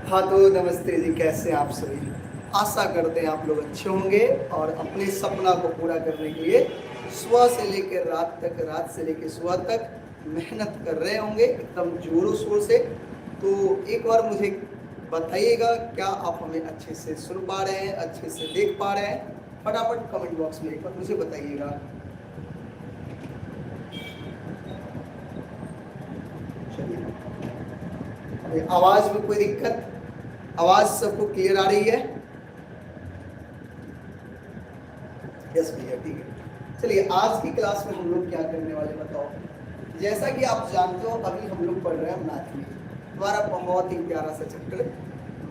हाँ तो नमस्ते जी, कैसे हैं आप सभी। आशा करते हैं आप लोग अच्छे होंगे और अपने सपना को पूरा करने के लिए सुबह से लेकर रात तक, रात से लेकर सुबह तक मेहनत कर रहे होंगे एकदम जोरों शोर से। तो एक बार मुझे बताइएगा, क्या आप हमें अच्छे से सुन पा रहे हैं, अच्छे से देख पा रहे हैं? फटाफट कमेंट बॉक्स में एक बार मुझे बताइएगा। चलिए, अरे आवाज में कोई दिक्कत? आवाज सबको क्लियर आ रही है? यस भैया, ठीक है। चलिए, आज की क्लास में हम लोग क्या करने वाले बताओ। जैसा कि आप जानते हो, अभी हम लोग पढ़ रहे हैं मैथिली, हमारा बहुत ही प्यारा सा चैप्टर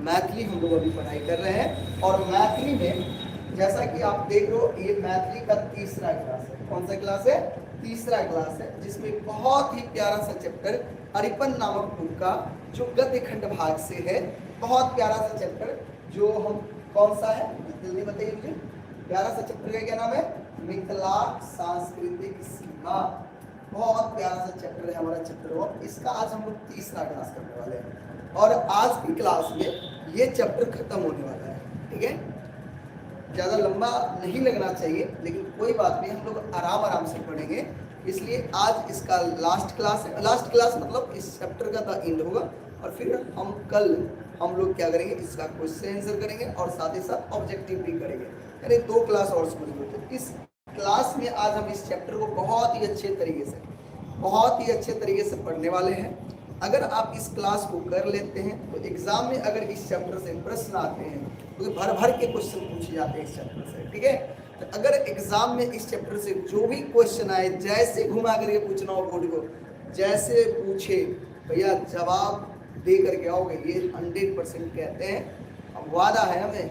मैथिली हम लोग अभी पढ़ाई कर रहे हैं। और मैथिली में जैसा कि आप देख रहे हो, ये मैथिली का तीसरा क्लास है। कौन सा क्लास है? तीसरा क्लास है, जिसमें बहुत ही प्यारा सा चैप्टर अरिपन नामक बुक का, जो गद्य खंड भाग से है, बहुत प्यारा सा चैप्टर जो हम, कौन सा है जल्दी बताइए मुझे। प्यारा सा चैप्टर का क्या नाम है? मिथिला सांस्कृतिक सीमा। बहुत प्यारा सा चैप्टर है हमारा चैप्टर 1। इसका आज हम लोग तीसरा क्लास करने वाले हैं और आज की क्लास में ये चैप्टर खत्म होने वाला है। ठीक है, ज़्यादा लंबा नहीं लगना चाहिए, लेकिन कोई बात नहीं, हम लोग आराम आराम से पढ़ेंगे। इसलिए आज इसका लास्ट क्लास है। लास्ट क्लास मतलब इस चैप्टर का the end होगा और फिर हम कल हम लोग क्या करेंगे, इसका क्वेश्चन आंसर करेंगे और साथ ही साथ ऑब्जेक्टिव भी करेंगे, यानी 2 क्लास और समझ लो। तो इस क्लास में आज हम इस चैप्टर को बहुत ही अच्छे तरीके से, बहुत ही अच्छे तरीके से पढ़ने वाले हैं। अगर आप इस क्लास को कर लेते हैं तो एग्जाम में अगर इस चैप्टर से प्रश्न आते हैं, क्योंकि भर भर के क्वेश्चन पूछे जाते हैं इस चैप्टर से, ठीक है। तो अगर एग्जाम में इस चैप्टर से जो भी क्वेश्चन आए, जैसे घुमा करके पूछना हो बोर्ड को, जैसे पूछे भैया जवाब दे करके आओगे, ये 100% कहते हैं। अब वादा है हमें,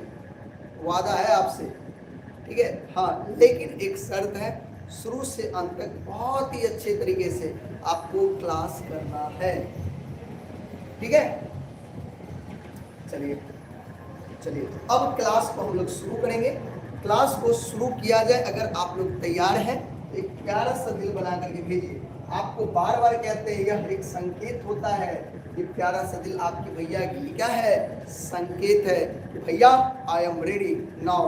वादा है आपसे, ठीक है। हाँ, लेकिन एक शर्त है, शुरू से अंत तक बहुत ही अच्छे तरीके से आपको क्लास करना है, ठीक है। चलिए चलिए, तो अब क्लास को हम लोग शुरू करेंगे। क्लास को शुरू किया जाए, अगर आप लोग तैयार हैं तो एक प्यारा सा दिल बना करके भेजिए। आपको बार बार कहते हैं, यह एक संकेत होता है। ये प्यारा सा दिल आपके भैया के लिए क्या है? संकेत है कि भैया I am ready now,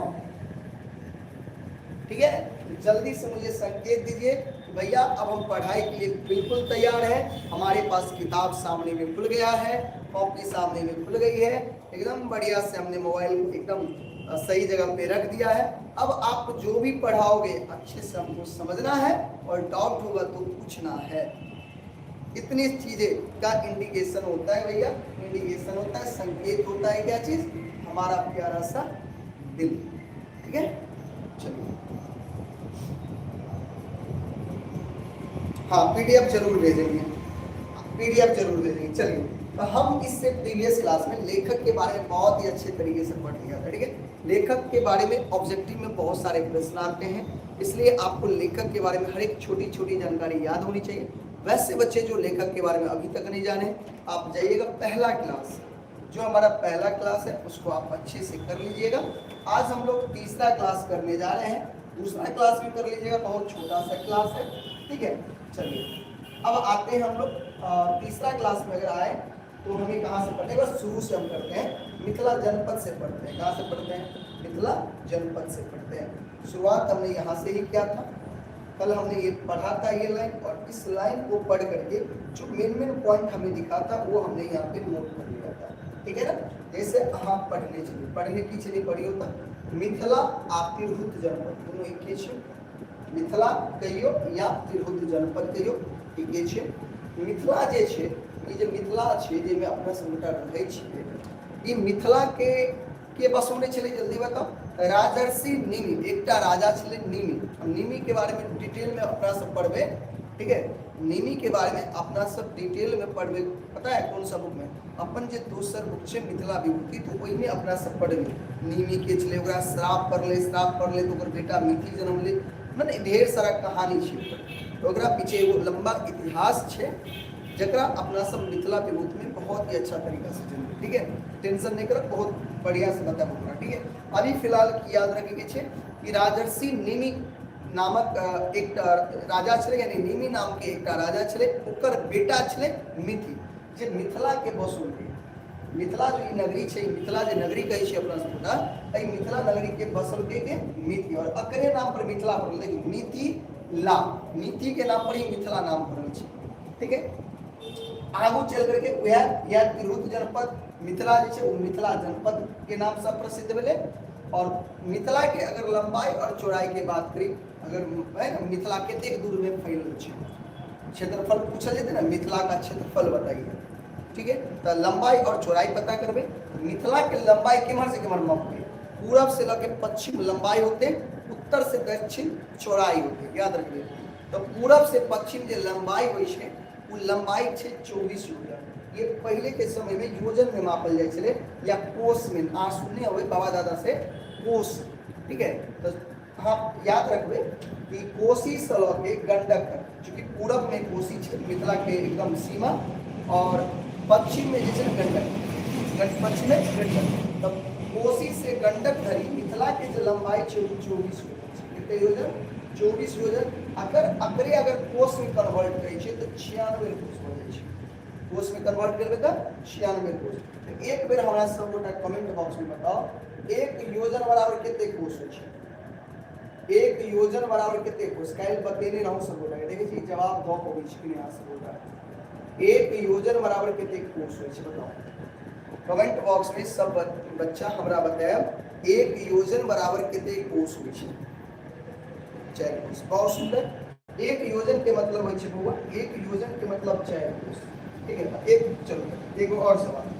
ठीक है। जल्दी से मुझे संकेत दीजिए कि भैया अब हम पढ़ाई के लिए बिल्कुल तैयार हैं, हमारे पास किताब सामने में खुल गया है, कॉपी सामने में खुल गई है, एकदम बढ़िया से हमने मोबाइल को एकदम सही जगह पे रख दिया है। अब आप जो भी पढ़ाओगे अच्छे से हमको समझना है और डाउट होगा तो पूछना है। इतनी चीजें का इंडिकेशन होता है भैया, इंडिकेशन होता है, संकेत होता है। क्या चीज? हमारा प्यारा सा दिल, ठीक है। चलिए, हाँ पीडीएफ जरूर भेजेंगे, पीडीएफ जरूर भेजेंगे। चलिए, तो हम इससे प्रीवियस क्लास में लेखक के बारे में बहुत ही अच्छे तरीके से पढ़ लिया था, ठीक है। लेखक के बारे में ऑब्जेक्टिव में बहुत सारे प्रश्न आते हैं, इसलिए आपको लेखक के बारे में हर एक छोटी छोटी जानकारी याद होनी चाहिए। वैसे बच्चे जो लेखक के बारे में अभी तक नहीं जाने, आप जाइएगा पहला क्लास, जो हमारा पहला क्लास है उसको आप अच्छे से कर लीजिएगा। आज हम लोग तीसरा क्लास करने जा रहे हैं, दूसरा क्लास भी कर लीजिएगा, बहुत छोटा सा क्लास है, ठीक है। चलिए, अब आते हैं हम लोग तीसरा क्लास में। अगर आए तो हमें कहाँ से पढ़ते हैं? बस शुरू से हम करते हैं, मिथिला जनपद से पढ़ते हैं। कहाँ से पढ़ते हैं? मिथिला जनपद से पढ़ते हैं। शुरुआत हमने यहाँ से ही किया था, कल हमने ये पढ़ा था ये लाइन, और इस लाइन को पढ़ करके जो मेन मेन पॉइंट हमें दिखा था वो हमने यहाँ पे नोट कर लिया था, ठीक है ना। जैसे हाँ पढ़ने चलिए, पढ़ने की चलिए पढ़ी होता मिथिला आ तिरहुत जनपद दोनों एक ही छे। मिथिला कहियो या तिरहुत जनपद कहियो, एके छे। मिथिला जे छे, ई जे मिथिला छे जेमे अपना सब गोटा रहै छियै, ई मिथिला के बसौने छलै जल्दी बताओ। राजर्षि निमि, एकटा राजा छलै निमि। हम निमि के बारे में डिटेल में अपना सब पढ़बै, ठीक है। निमि के बारे में अपना सब डिटेल में पढ़बै, पता है कौन सा बुक में? अपन जे दोसर बुक छे मिथिला विभूति, तो ओहिमे अपना सब पढ़बै। निमि के छलै, ओकरा श्राप पड़लै, श्राप पड़लै तो ओकर बेटा मिथि जन्मलै, मने ढेर सारा कहानी छै ओकर। तो ओकरा पीछे एगो लंबा इतिहास छै जकरा अपना सब मिथिला विभूति में बहुत ही अच्छा तरीका से जनबै, ठीक है। टेंशन नहीं करब, बहुत बढ़िया से बताब ओकरा, ठीक है। अभी फिलहाल की याद रखे के छै कि राजर्षि निमि नामक एक राजा छलै, यानी निमि नाम के एकटा राजा छलै, ओकर बेटा छलै मिथि, जे मिथिला के बसौलकै। मिथिला जो ई नगरी छै, मिथिला जे नगरी कहै छै अपना सब गोटा, एहि मिथिला नगरी के बसल के मिति, और अकरे नाम पर मिथिला पड़ल। देखियौ मिथिला, मिति के नाम पर ही मिथिला नाम पड़ल छै, ठीक है। आगू चल करके वएह इएह तिरहुत जनपद मिथिला जे छै ओ मिथिला जनपद के नाम से प्रसिद्ध भेलै। और मिथिला के अगर लंबाई और चौड़ाई के बात करी, अगर है ना मिथिला कतेक दूर में फैलल छै, क्षेत्रफल पूछल जेतै ने, मिथिला का क्षेत्रफल बताइए, ठीक है। तो लंबाई और चौड़ाई पता करबै। मिथिला के लंबाई केम्हर से केम्हर मापबै, पूरब से लऽ के पश्चिम लंबाई होते, उत्तर से दक्षिण चौड़ाई होते, याद रखबै। तो पूरब से पश्चिम जे लंबाई होइ छै ओ लंबाई छै 24 योजन। ये पहले के समय में योजन में मापल जाइ छलै या कोस में, अहाँ सुनने होबै बाबा दादा से कोस, ठीक है। तो अहाँ याद रखबै कि कोसी से लऽ के गंडक तक, चूँकि पूरब में कोसी छै मिथिला के एकदम सीमा, और पश्चिम में जे छै ने गंडक, पश्चिम में गंडक, तऽ कोसी से गंडक धरि मिथिला के जे लंबाई छै ओ 24 योजन छै। कते योजन? 24 योजन। अगर अकरे अगर कोस में कन्वर्ट करै छियै तऽ 96 कोस भऽ जाइ छै। कोस में कन्वर्ट करबै तऽ 96 कोस। तऽ एक बेर हमरा सब गोटा कमेंट बॉक्स में बताओ, एक योजन बराबर कते कोस होइ छै? एक योजन बराबर कते कोस? काल्हि बतेने रहूँ सब गोटा के, देखै छी जवाब दऽ पबै छी कि नहि अहाँ सब गोटा। एक योजन बराबर कते कोस होइ छै बताओ कमेंट बॉक्स में सब बच्चा हमरा बतायब, एक योजन बराबर कते कोस होइ छै? 4 कोस। बहुत सुंदर। एक योजन के मतलब होइ छै बौआ, एक योजन के मतलब 4 कोस, ठीक है। एक चलो एगो और सवाल,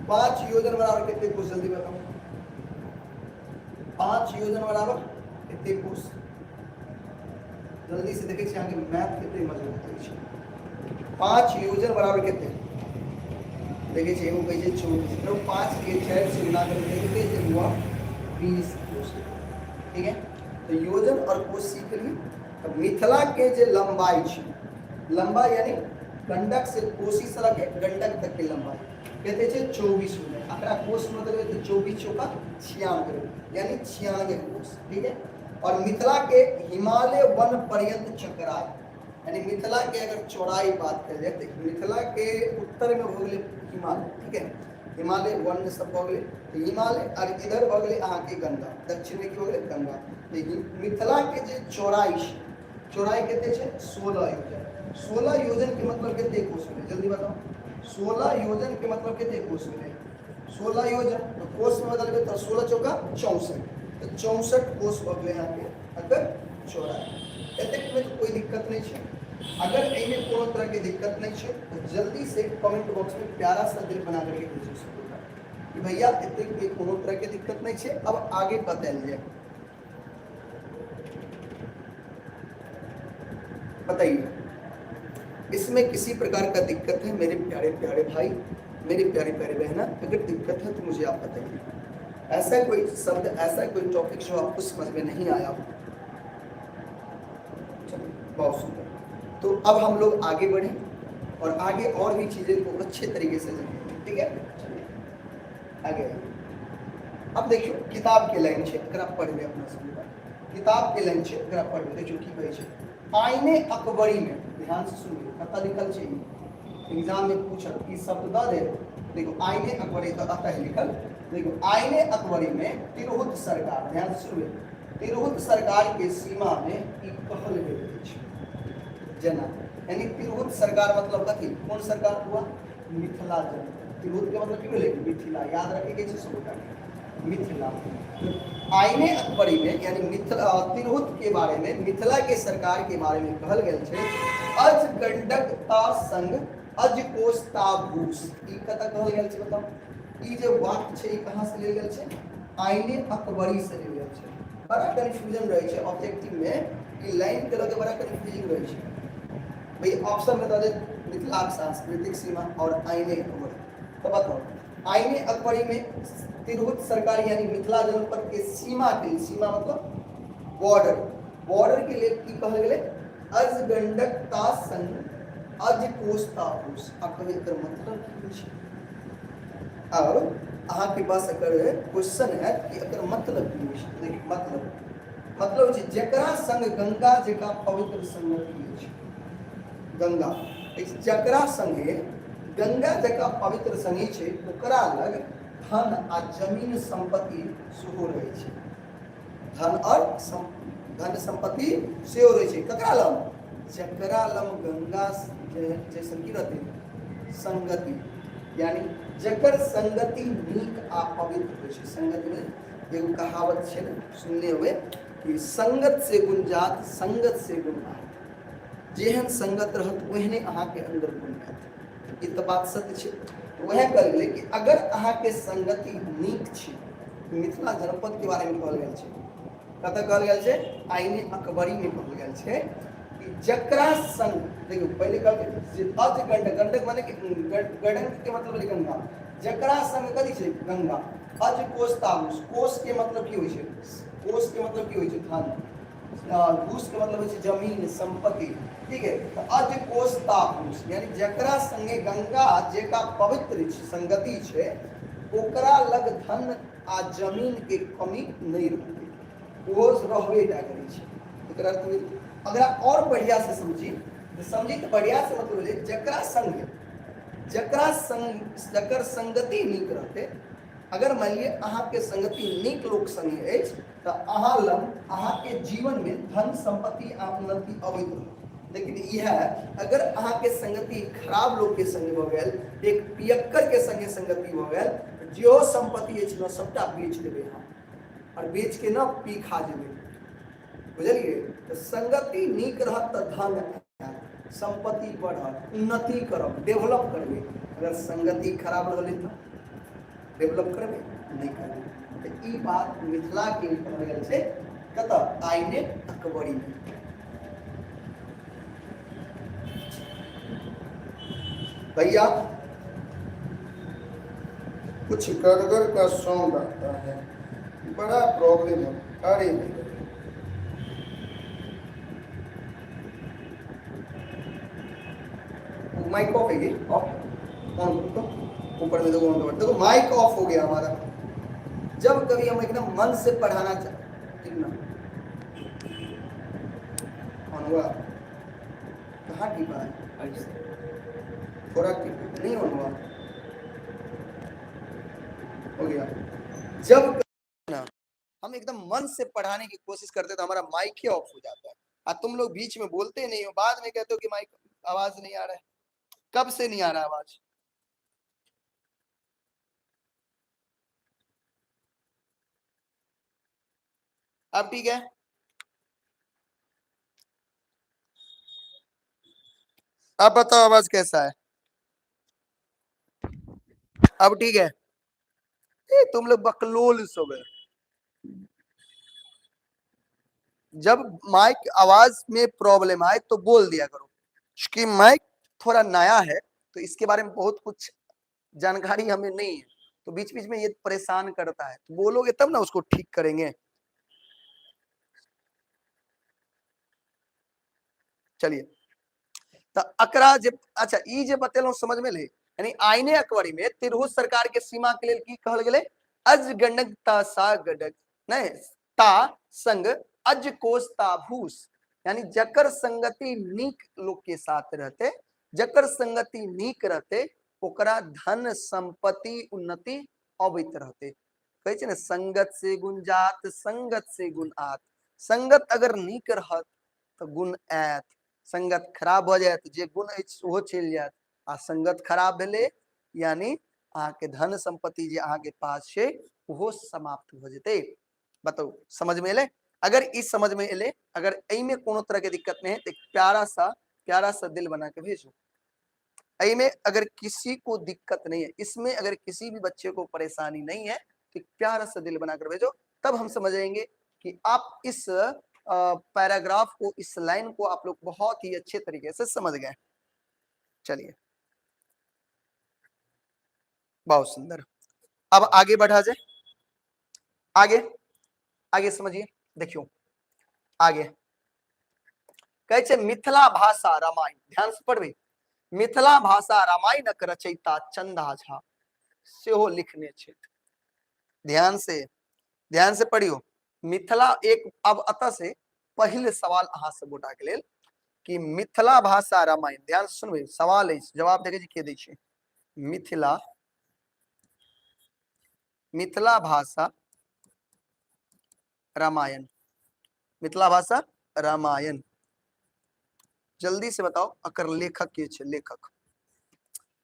5 योजन बराबर कते कोस? जल्दी बताओ, 5 योजन बराबर कते कोस? जल्दी से देखै छी अहाँके मैथ कते मजबूत होइ छै। 5 योजन बराबर कते? देखै छी एगो कहै छै 24, तो 5 के 4 से गुणा करबै कते हेतै बौआ? 20 कोस, ठीक है। तो योजन और कोस सीख लिए। तो मिथिला के जे लंबाई छै, लंबाई यानी गंडक से कोसी से लके गंडक तक के लंबाई कहते छै 24 योजन। अकरा कोस में बदलबै तो 24 चौका 96, यानी 96 कोस, ठीक है। और मिथिला के हिमालय वन पर्यंत चकराय, यानी मिथिला के अगर चौड़ाई बात कल जाए तो मिथिला के उत्तर में हो गए हिमालय, ठीक है, हिमालय वन सब हो गए, तो हिमालय और इधर हो गए अहाँ के गंगा, दक्षिण में की हो गए गंगा। तो मिथिला के जे चौड़ाई छै, चौड़ाई कते छै? 16 योजन। 16 योजन के मतलब कते कोस भेलै? जल्दी बताओ, 16 योजन के मतलब कते कोस भेलै? 16 योजन तो कोस में बदलबै तो 16 चौका 64, तो 64 कोस भऽ गेलै अहाँके अगर चौड़ाई। एतेक में तो कोई दिक्कत नहीं छै। अगर एहिमे कोनो तरह के दिक्कत नहीं छै तो जल्दी से कमेंट बॉक्स में प्यारा सा दिल बना करके भेजो सब कि भैया एतेक में कोनो तरह के दिक्कत नहीं छै। अब आगे बतायल जाए, बताइए इसमें किसी प्रकार का दिक्कत है मेरे प्यारे प्यारे भाई, मेरे प्यारे प्यारे बहना? अगर दिक्कत है तो मुझे आप बताइए, ऐसा कोई शब्द, ऐसा कोई टॉपिक जो आपको समझ में नहीं आया हो। चलिए बहुत सुंदर। तो अब हम लोग आगे बढ़ें और आगे और भी चीज़ें को अच्छे तरीके से जानें, ठीक है। चलिए आगे आइए। अब देखियो किताब के लाइन छै, एकरा पढ़बै अपना सब किताब के लाइन छै, एकरा पढ़बै। देखियो की कहै छै आईने अकबरी में, ध्यान से सुनियो कतऽ लिखल छै, एग्जाम में पूछत ई शब्द दऽ दे। देखो आईने अकबरी तो अतः है लिखल। देखो आईने अकबरी में तिरहुत सरकार, ध्यान से सुनियो, तिरहुत सरकार के सीमा में ई कहल गेल अछि जेना, यानी तिरहुत सरकार मतलब कथी, कोन सरकार हुआ? मिथिला जनपद। तिरहुत के मतलब की भेलै? मिथिला। याद रखे के छै सबटा मिथिला। आईने अकबरी में यानी मिथिला तिरहुत के बारे में, मिथिला के सरकार के बारे में कहल गेल छै अज गंडक ता संग अज कोश ता भूस। ई कतऽ कहल गेल छै बताउ? ई जे वाक्य छै ई कहाँ से लेल गेल छै? आईने अकबरी से लेल गेल छै। बड़ा कंफ्यूजन रहै छै ऑब्जेक्टिव में, ई लाइन के लऽ के बड़ा कंफ्यूजिंग रहै छै। भाई ऑप्शन में दऽ दे मिथिलाक सांस्कृतिक सीमा और आईने अकबरी, तो बताओ आईने अकबरी में तिरहुत सरकार यानी मिथिला जनपद के सीमा के, सीमा मतलब बॉर्डर, बॉर्डर के लिए की कहल गेलै? अज गंडक ता संग अज कोश ता कोश। आब कहियो एकर मतलब की होइ छै? अब अहाँके पास एकर क्वेश्चन है कि एकर मतलब की होइ छै। देखियौ मतलब, मतलब होइ छै जकरा संग गंगा जकाँ पवित्र संगति अछि, गंगा जकरा संगे गंगा जकाँ पवित्र संगी छै ओकरा लग धन आ जमीन संपत्ति सेहो रहै छै। धन और धन संपत्ति सेहो रहै छै। ककरा लग? जकरा लग गंगा जैसन की रहतै संगति, यानी जकर संगति नीक आ पवित्र होइ छै। संगति में एगो कहावत छै ने, सुनने हुए कि संगत से गुण जात संगत से गुण आत। जेहन संगत रहत ओहने अहाँके अंदर गुण आयत। ई तऽ बात सत्य छै। वएह कहल गेलै कि अगर अहाँके संगति नीक छै, मिथिला जनपद के बारे में कहल गेल छै, कतऽ कहल गेल छै? आईने अकबरी में कहल गेल छै कि जकरा संग, देखियौ पहिले कहल जे अज गंडक, गंडक माने कि गंडक के मतलब भेलै गंगा, जकरा संग कथी छै? गंगा। अज कोश ताबूस, कोश के मतलब की होइ छै? कोश के मतलब की होइ छै? धन। घूस के मतलब होइ छै जमीन संपत्ति, ठीक है। तऽ अज कोश ताबूस यानी जकरा संगे गंगा जेका पवित्र संगति छै ओकरा लग धन आ जमीन के कमी नहि रहतै, ओहो रहबे टा करै छै। एकर अर्थ भेल अगर और बढ़िया से समझी तऽ समझी तऽ बढ़िया से मतलब भेलै जकरा संगे, जकरा संग, जकर संगति नीक रहतै। अगर मानि लिअ अहाँके संगति नीक लोक संगे अछि तऽ अहाँ लग अहाँके जीवनमे धन संपत्ति आ उन्नति अबैत रहत। लेकिन इएह अगर अहाँके संगति खराब लोकके संगे भऽ गेल, एक पियक्करके संगे संगति भऽ गेल, जेहो संपत्ति अछि ने सबटा बेच देबै अहाँ और बेच के न पी खा जेबै, बुझलियै? तऽ संगति नीक रहत तऽ धन आयत, संपत्ति बढ़त, उन्नति करब, डेवलप करबै। अगर संगति खराब रहलै तऽ डेवलप करबै नहि करबै। तऽ ई बात मिथिला के कहल गेल छै कतऽ? आईने अकबरी में। भैया कुछ गड़गड़ का साउंड आता है, बड़ा प्रॉब्लम है। अरे माइक ऑफ है, ये ऑफ ऑन करो, ऊपर में देखो ऑन करो, देखो माइक ऑफ हो गया हमारा। जब कभी हम एकदम मन से पढ़ाना चाहते ना, ऑन हुआ, कहाँ टिपा है? थोड़ा टिप नहीं ऑन हुआ, हो गया। जब ना हम एकदम मन से पढ़ाने की कोशिश करते तो हमारा माइक ही ऑफ हो जाता है, और तुम लोग बीच में बोलते नहीं हो, बाद में कहते हो कि माइक आवाज नहीं आ रहा है। कब से नहीं आ रहा आवाज? अब ठीक है? अब बताओ आवाज कैसा है? अब ठीक है? ए, तुम लोग बकलोल सब है। जब माइक आवाज में प्रॉब्लम आए तो बोल दिया करो, क्योंकि माइक थोड़ा नया है तो इसके बारे में बहुत कुछ जानकारी हमें नहीं है, तो बीच बीच में ये परेशान करता है। तो बोलोगे तब ना उसको ठीक करेंगे। चलिए तो अकरा जे, अच्छा ई जे बतेलहुँ समझ में ले, यानी आईने अकबरी में तिरहुत सरकार के सीमा के लेल की कहल गेलै? अज गणक ता सा गडक नहीं ता संग अज कोश ता भूस, यानी जकर संगति नीक लोग के साथ रहते, जकर संगति नीक रहते ओकरा धन संपत्ति उन्नति अबैत रहते। कहै छै ने संगत से गुण जात संगत से गुण आत। संगत अगर नीक रहत तऽ गुण आयत, संगत खराब भऽ जायत जे गुण अछि ओहो चलि जायत। आ संगत खराब भेलै यानी अहाँके धन संपत्ति जे अहाँके पास छै ओहो समाप्त भऽ जेतै। बताउ समझ में एलै? अगर ई समझ में एलै, अगर एहिमे कोनो तरह के दिक्कत नहीं है तो एक प्यारा सा दिल बना के भेजो। एहिमे अगर किसी को दिक्कत नहीं है, इसमें अगर किसी भी बच्चे को परेशानी नहीं है तो एक प्यारा सा दिल बनाकर भेजो, तब हम समझ जाएंगे कि आप इस पैराग्राफ को, इस लाइन को आप लोग बहुत ही अच्छे तरीके से समझ गए। चलिए बहुत सुंदर, अब आगे बढ़ा जाए। आगे आगे समझिए, देखियो आगे कहै छै मिथिला भाषा रामायण, ध्यान से पढ़बै। मिथिला भाषा रामायणक रचयिता चंदा झा सेहो लिखने छथि। ध्यान से, ध्यान से पढ़ियो। मिथिला एक, अब अतः से पहिल सवाल अहाँ सब गोटा के लेल कि मिथिला भाषा रामायण, ध्यान से सुनबै, सवाल अछि, जवाब देखै छी के दै छै। मिथिला, मिथिला भाषा रामायण, मिथिला भाषा रामायण। जल्दी से बताओ अकर लेखक के छै, लेखक,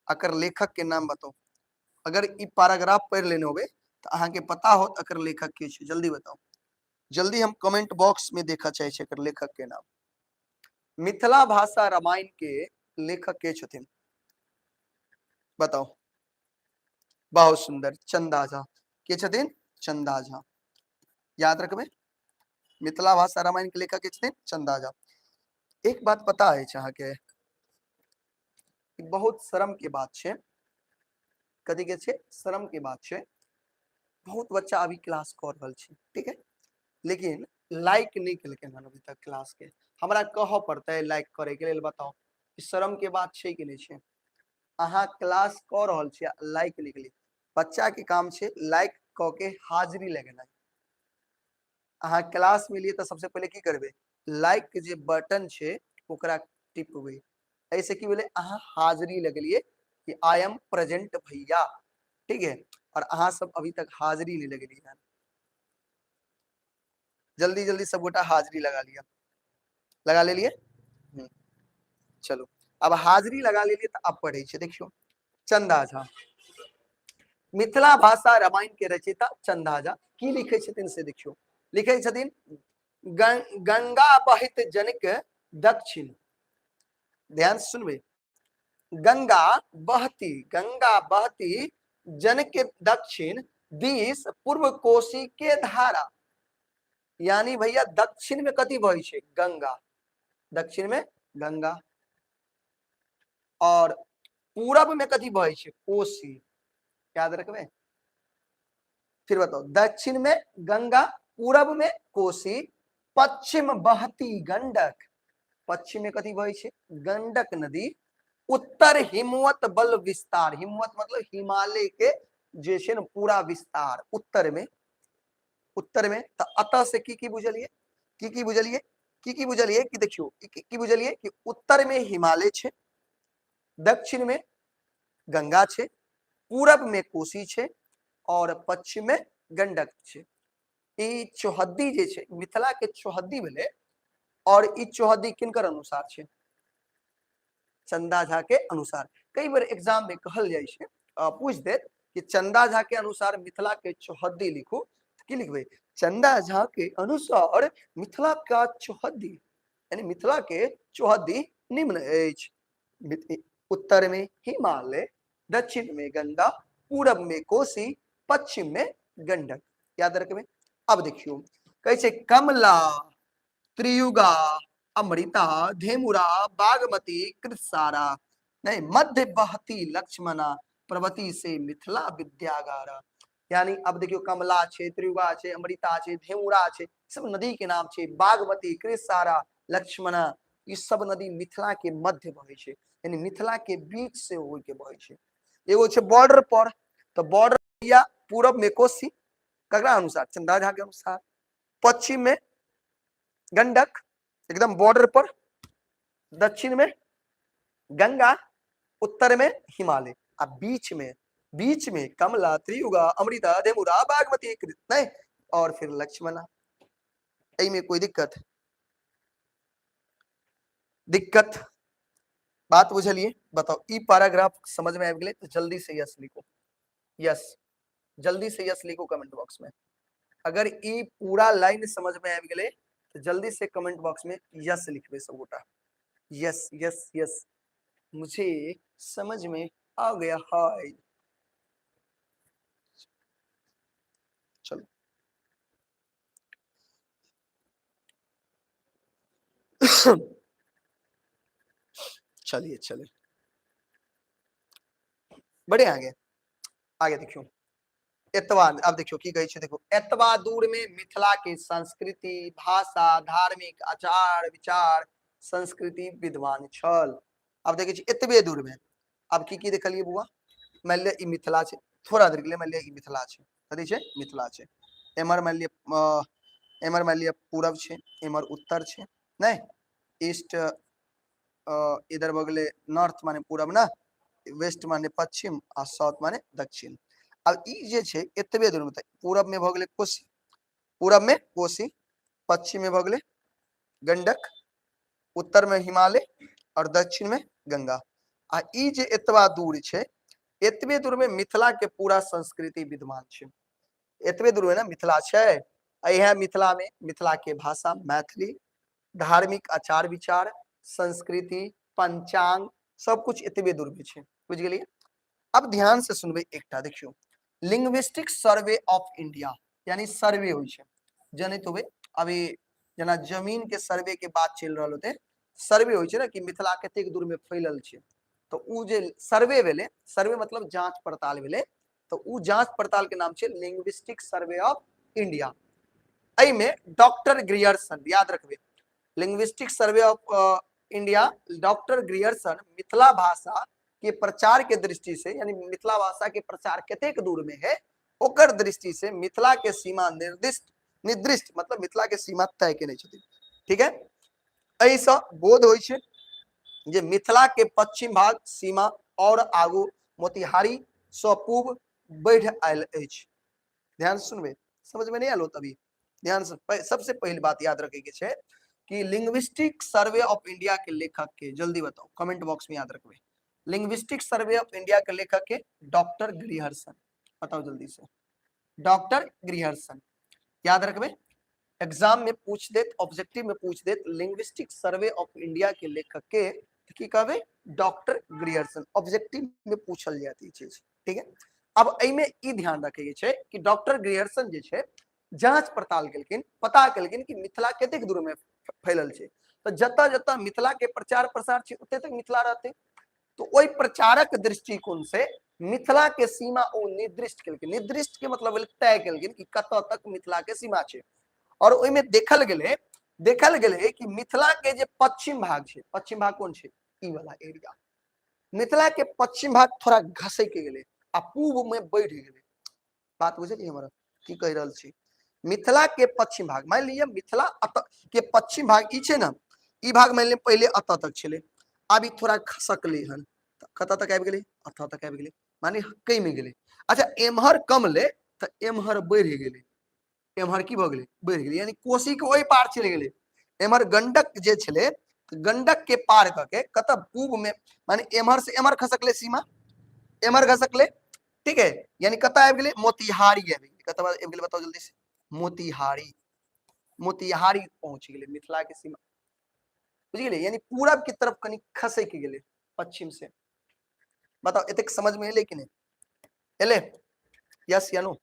अकर लेखक के नाम बताओ। अगर ई पैराग्राफ पढ़ लेने होबे तो अहाँ के पता होत अकर लेखक के छै। जल्दी बताओ, जल्दी हम कमेंट बॉक्स में देखा चाहे छै एकर लेखक के नाम। मिथिला भाषा रामायण के लेखक के छथिन बताओ। बहुत सुंदर, चंदा झा। के छथिन? चंदा झा। याद रखबे, मिथिला भाषा रामायण के लेखक के छथिन चंदा झा। एक बात पता है अहाँके, बहुत शर्म के बात छै, कथी के छै? शर्म के बात छै। बहुत बच्चा अभी क्लास कर रहल छै, ठीक है, लेकिन लाइक नहीं केलकै हन अभी तक क्लास के। हमरा कहऽ पड़तै लाइक करे के लेल? बताओ, ई शर्म के बात छै कि नहीं छै? अहाँ क्लास कऽ रहल छी, लाइक नहीं केलियै। बच्चा के काम छै लाइक कऽ के हाजिरी लगेनाइ। अहाँ क्लास में लिए तऽ सबसे पहिले की करबै? लाइक के जे बटन छै ओकरा टिपबै। एहिसँ की भेलै? अहाँ हाजिरी लगेलियै कि I am present भैया, ठीक है। और अहाँ सब अभी तक हाजिरी नहीं लगेलियै हन। जल्दी जल्दी सब गोटा हाजिरी लगा लिया, लगा लेलियै। चलो अब हाजिरी लगा लेलियै तऽ अब पढ़ै छियै। देखियौ, चंदा झा, मिथिला भाषा रामायण के रचयिता चंदा झा की लिखै छथिन से देखियौ। लिखै छथिन गंगा बहित जनक दक्षिण, ध्यान से सुनबै, गंगा बहती, गंगा बहती जनक दक्षिण दिस पूर्व कोसी के धारा। यानी भैया दक्षिण में कथी बहै छै? गंगा, दक्षिण में गंगा। और पूरब में कथी बहै छै? कोसी। याद रखबै। फिर बताओ, दक्षिण में गंगा, पूरब में कोसी, पश्चिम बहती गंडक, पश्चिम में कथी बहै छै? गंडक नदी। उत्तर हिमवत बल विस्तार, हिमवत मतलब हिमालय के जे छै ने पूरा विस्तार उत्तर में, उत्तर में। तऽ अतः से की की बुझलिए, की की बुझलिए, की की बुझलिए कि देखियो की बुझलिए कि उत्तर में हिमालय छै, दक्षिण में गंगा छै, पूरब में कोसी छै और पश्चिम में गंडक छै। ई चौहद्दी जे छै मिथिला के चौहद्दी भेलै। और ई चौहद्दी किनकर अनुसार छै? चंदा झा के अनुसार। कई बेर एग्जाम में कहल जाइ छै, पूछ देत कि चंदा झा के अनुसार मिथिला के चौहद्दी लिखू, की लिखबै? चंदा झा के अनुसार मिथिला का चौहद्दी, यानी मिथिला के चौहद्दी निम्न अछि। उत्तर में हिमालय, दक्षिण में गंगा, पूरब में कोसी, पश्चिम में गंडक। याद रखबै। अब देखियो कहै छै कमला, त्रियुगा, अमृता, धेमुरा, बागमती, कृतसारा, नहीं मध्य बहती लक्ष्मणा, प्रवती से मिथिला विद्यागारा। यानी अब देखियो कमला छे, त्रियुगा छे, अमृता छे, धेमुरा छे, सब नदी के नाम छे। बागमती, कृतसारा, लक्ष्मणा, ई सब नदी मिथिला के मध्य बहे छे, यानी मिथिला के बीच से होय के बहे छे। एगो छे बॉर्डर पर, तो बॉर्डर या पूरब में कोसी, ककरा अनुसार? चंदा झा के अनुसार। पश्चिम में गंडक, एकदम बॉर्डर पर, दक्षिण में गंगा, उत्तर में हिमालय, आ बीच में, बीच में कमला, त्रियुगा, अमृता, धेमुरा, बागमती, नहीं, और फिर लक्ष्मणा। एहि में कोई दिक्कत? दिक्कत बात बुझलिए? बताओ, ई पैराग्राफ समझ में आबि गेलै तो जल्दी से यस लिखो, यस, जल्दी से यस लिखो कमेंट बॉक्स में। अगर ई पूरा लाइन समझ में आबि गेलै तो जल्दी से कमेंट बॉक्स में यस लिखबे सब गोटा। यस यस यस, मुझे समझ में आ गया है। चलो चलिए चलिए बढ़े आगे, आगे देखियो एतबा। अब देखियो की कहै छै, देखो एतबा दूर में मिथिला के संस्कृति, भाषा, धार्मिक आचार विचार, संस्कृति विद्वान छल। अब देखै छी एतबे दूर में अब की की देखलिए बुआ? मान लिअ ई मिथिला छै, थोड़ा देर के लिए मान लिअ ई मिथिला छै, कथी छै? मिथिला छै। एमहर मान लिअ, एमहर मान लिअ पूरब छै, एमहर उत्तर छै, नहि ईस्ट, इधर भऽ गेलै नॉर्थ माने पूरब ने, वेस्ट माने पश्चिम आ साउथ माने दक्षिण। आब ई जे छै एतबे दूर में, पूरब में भऽ गेलै कोसी, पूरब में कोसी, पश्चिम में भऽ गेलै गंडक, उत्तर में हिमालय और दक्षिण में गंगा। आ ई जे एतबा दूर छै, एतबे दूर में मिथिला के पूरा संस्कृति विद्यमान छै। एतबे दूर में ने मिथिला छै। आ इएह मिथिला में मिथिला के भाषा मैथिली, धार्मिक आचार विचार, संस्कृति, पंचांग, सब कुछ एतबे दूर में छै। बुझि गेलियै? अब ध्यान से सुनबै एकटा, देखियौ लिंग्विस्टिक सर्वे ऑफ इंडिया यानी सर्वे होइ छै, जनैत होबै अभी जेना जमीन के सर्वे के बात चलि रहल होतै, सर्वे होइ छै ने कि मिथिला कतेक दूर में फैलल छै, तऽ उ जे सर्वे भेलै, सर्वे मतलब जांच पड़ताल भेलै, तऽ उ जांच पड़ताल के नाम छै लिंग्विस्टिक सर्वे ऑफ इंडिया। एहिमे डॉक्टर ग्रियर्सन, याद रखबै, linguistic survey of India doctor Grierson Mithila भाषा के प्रचार के दृष्टि से, यानी मिथिला भाषा के प्रचार कतेक दूर में है ओकर दृष्टि से मिथिला के सीमा निर्दिष्ट, निर्दिष्ट मतलब मिथिला के सीमा तय केने छथिन। ठीक है, एहिसँ बोध होइ छै जे मिथिला के पश्चिम भाग सीमा और आगू मोतिहारी सँ पूब बढ़ि आयल अछि। ध्यान सुनबै, समझ में नहीं आयल हो तभी ध्यान से। सबसे पहिल बात याद रखे के छै कि लिंग्विस्टिक सर्वे ऑफ इंडिया के लेखक के जल्दी बताओ, कमेंट बॉक्स में याद रखबे, लिंग्विस्टिक सर्वे ऑफ इंडिया के लेखक के डॉक्टर ग्रियर्सन, बताओ जल्दी से, डॉक्टर ग्रियर्सन याद रखबे। एग्जाम में पूछ देत, ऑब्जेक्टिव में पूछ देत लिंग्विस्टिक सर्वे ऑफ इंडिया के लेखक के की कहबे, डॉक्टर ग्रियर्सन, ऑब्जेक्टिव में पूछल जात ई चीज। ठीक है, अब एहिमे ई ध्यान रखे के छै कि डॉक्टर ग्रियर्सन जे छै जांच पड़ताल केलखिन, पता केलखिन कि मिथिला कतेक दूर में फैलल छै, तऽ जतऽ जतऽ मिथिला के प्रचार प्रसार छै ओते तक मिथिला रहतै, तो ओहि प्रचारक दृष्टिकोण से मिथिला के सीमा ओ निर्दिष्ट केलखिन। निर्दिष्ट के मतलब भेलै तय केलखिन कि कतऽ तक मिथिला के सीमा छै। और ओहिमे देखल गेलै कि मिथिला के जे पश्चिम भाग छै, पश्चिम भाग कोन छै, ई वाला एरिया, मिथिला के पश्चिम भाग थोड़ा घसैक गेलै आ पूब में बढ़ि गेलै। बात बुझलियै हमरा की कहि रहल छी? मिथिला के पश्चिम भाग मान लिअ, मिथिला अत के पश्चिम भाग ई छै ने, ई भाग मान लिअ पहिले अतऽ तक छलै, आब ई थोड़ा खसकलै हन, तऽ कतऽ तक आबि गेलै, अतऽ तक आबि गेलै, माने कमि गेलै। अच्छा एम्हर कमलै तऽ एम्हर बढ़ि गेलै, एम्हर की भऽ गेलै, बढ़ि गेलै, यानी कोसी के ओहि पार चलि गेलै। एम्हर गंडक जे छलै तऽ गंडक के पार कऽ के कतऽ पूब में, माने एम्हर से एम्हर खसकलै सीमा, एम्हर खसकलै, ठीक है, यानी कतऽ आबि गेलै, मोतिहारी आबि गेलै। कतऽ आबि गेलै बताउ जल्दी से, मोतिहारी, मोतिहारी पहुंच गेलै मिथिला के सीमा, बुझि गेलै, यानी पूरब के तरफ कनि खसैक गेलै पश्चिम से। बताउ एतेक समझ में एलै कि नहि एलै? यस या नो,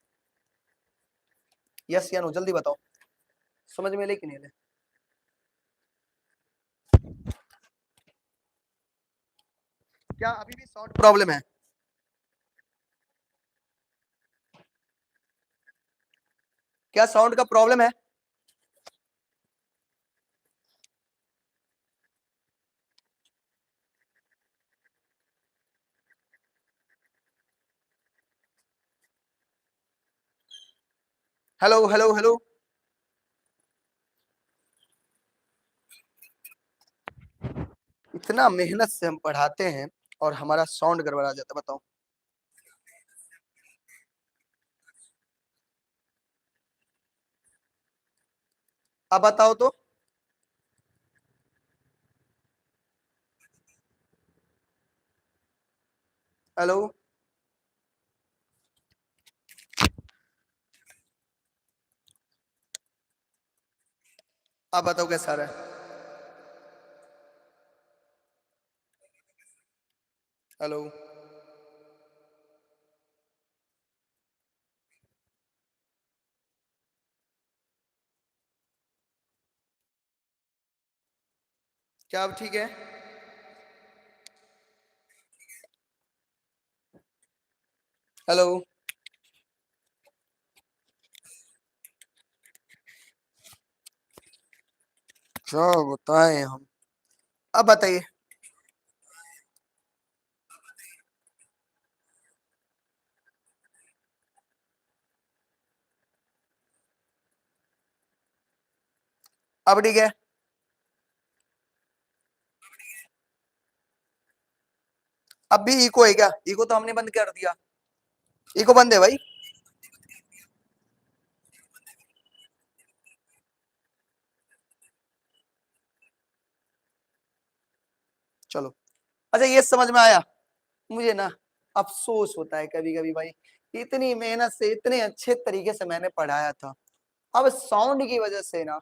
यस या नो जल्दी बताओ, समझ में एलै कि नहि एलै? क्या अभी भी साउंड प्रॉब्लम है? क्या साउंड का प्रॉब्लम है? हेलो हेलो हेलो, इतना मेहनत से हम पढ़ाते हैं और हमारा साउंड गड़बड़ा जाता है, बताओ। अब बताओ तो, हेलो, आप बताओ कैसा रहा है? हेलो, क्या अब ठीक है? हेलो, क्या बताएं हम, अब बताइए। अब ठीक है? अब भी इको है क्या? इको तो हमने बंद कर दिया। इको बंद है भाई। चलो अच्छा, ये समझ में आया? मुझे ना अफसोस होता है कभी कभी भाई, इतनी मेहनत से इतने अच्छे तरीके से मैंने पढ़ाया था, अब साउंड की वजह से ना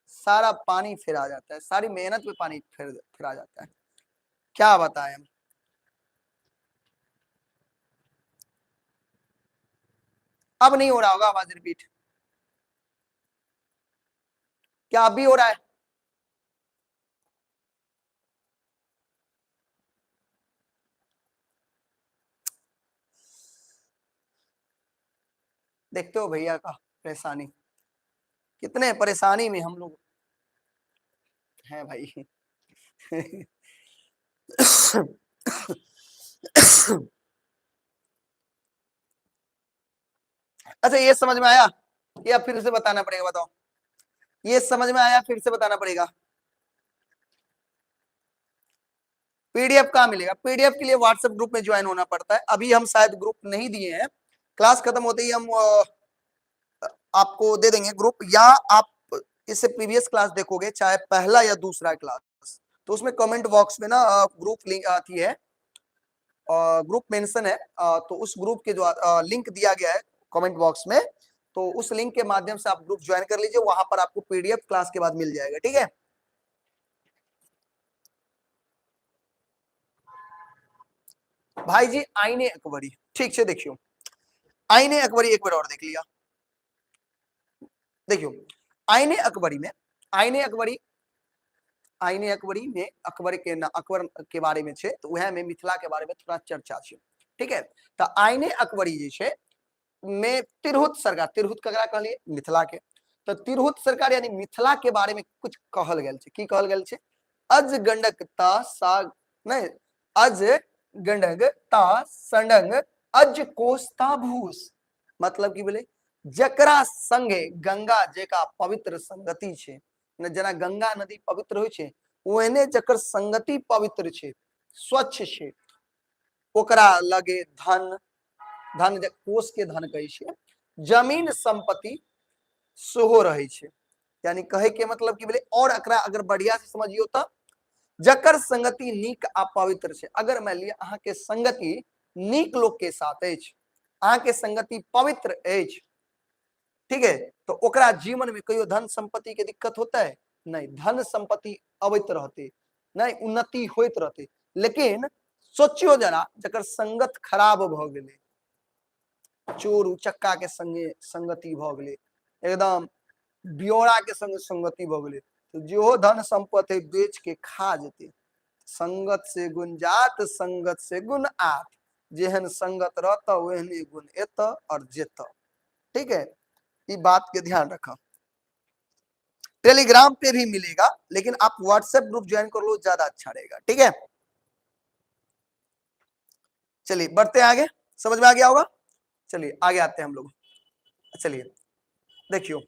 सारा पानी फिर आ जाता है, सारी मेहनत पे पानी फिर फिर आ जाता है। क्या बताएं हम। अब नहीं हो रहा होगा आवाज रिपीट? क्या अब भी हो रहा है? देखते हो भैया का परेशानी, कितने परेशानी में हम लोग हैं भाई। अच्छा ये समझ में आया या फिर से बताना पड़ेगा? बताओ, ये समझ में आया फिर से बताना पड़ेगा? पीडीएफ कहाँ मिलेगा? पीडीएफ के लिए व्हाट्सएप ग्रुप में ज्वाइन होना पड़ता है। अभी हम शायद ग्रुप नहीं दिए हैं, क्लास खत्म होते ही हम आपको दे देंगे ग्रुप, या आप इससे प्रीवियस क्लास देखोगे, चाहे पहला या दूसरा क्लास, तो उसमें कमेंट बॉक्स में ना ग्रुप लिंक आती है, ग्रुप मेंशन है, तो उस ग्रुप के जो लिंक दिया गया है कमेंट बॉक्स में, तो उस लिंक के माध्यम से आप ग्रुप ज्वाइन कर लीजिए, वहां पर आपको पीडीएफ क्लास के बाद मिल जाएगा। ठीक है भाई जी, आईने अकबरी, ठीक है। देखियो आईने अकबरी एक बार और देख लिया। देखियो आईने अकबरी में, आईने अकबरी, आईने अकबरी में अकबर के ना, अकबर के बारे में छे, तो वह में मिथिला के बारे में थोड़ा चर्चा छे। ठीक है, तो आईने अकबरी जे छे में तिरहुत सरकार, तिरहुत ककरा कहलिए? मिथिला के। तो तिरहुत सरकार यानी मिथिला के बारे में कुछ कहल गेल छे। की कहल गेल छे? अज गंडक ता सा नहीं, अज गंडक ता संडंग अज कोस्ता भूस, मतलब की बोले जकरा संगे गंगा जेका पवित्र संगति छे, न जना गंगा नदी पवित्र होय छे ओहने जकर संगति पवित्र छे, स्वच्छ छे, ओकरा लगे धन, धन कोष के धन कहै छे, जमीन संपत्ति सेहो रहै छे। यानी कहे के मतलब की भेलै, और एकरा अगर बढ़िया से समझियो त जकर संगति नीक आ पवित्र छे, अगर मान लिया अहाँ के संगति नीक लोग के साथ अछि, अहाँ के संगति पवित्र अछि, ठीक है, तो ओकरा जीवन में कहियो धन संपत्ति के दिक्कत होता है नहीं, धन संपत्ति अबैत रहते नहीं, उन्नति होइत रहते। लेकिन सोचियो जरा, जकर संगत खराब भ गेलै, चोर उचक्का के संगे संगति भ गेलै, एकदम ब्योरा के संगे संगति भ गेलै, तो जेहो धन संपत्ति बेच के खा जेतै। संगत से गुण जात, संगत से गुण आत, जेहन संगत रहत ओहने गुण एत और जेत। ठीक है, ये बात के ध्यान रखा। टेलीग्राम पे भी मिलेगा, लेकिन आप व्हाट्सएप ग्रुप ज्वाइन कर लो, ज्यादा अच्छा रहेगा। ठीक है, चलिए बढ़ते हैं आगे। समझ में आ गया होगा, चलिए आगे आते हैं हम लोग। चलिए देखियो,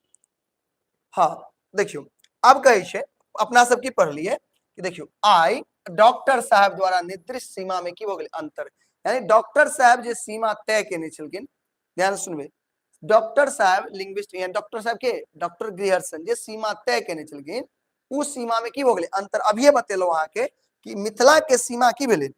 हाँ देखियो, अब कहे छे अपना सब की पढ़ लिए कि देखियो आई डॉक्टर साहब द्वारा निर्दिष्ट सीमा में की हो गेलै अंतर, यानी डॉक्टर साहब जे सीमा तय केने छलखिन, ध्यान सुनबे, डॉक्टर साहब लिंग्विस्ट यानी डॉक्टर साहब के डॉक्टर ग्रियर्सन जे सीमा तय केने छलखिन, उ सीमा में की हो गेलै अंतर। अभिये बतेलहुँ अहाँके कि मिथिला के सीमा की भेलै,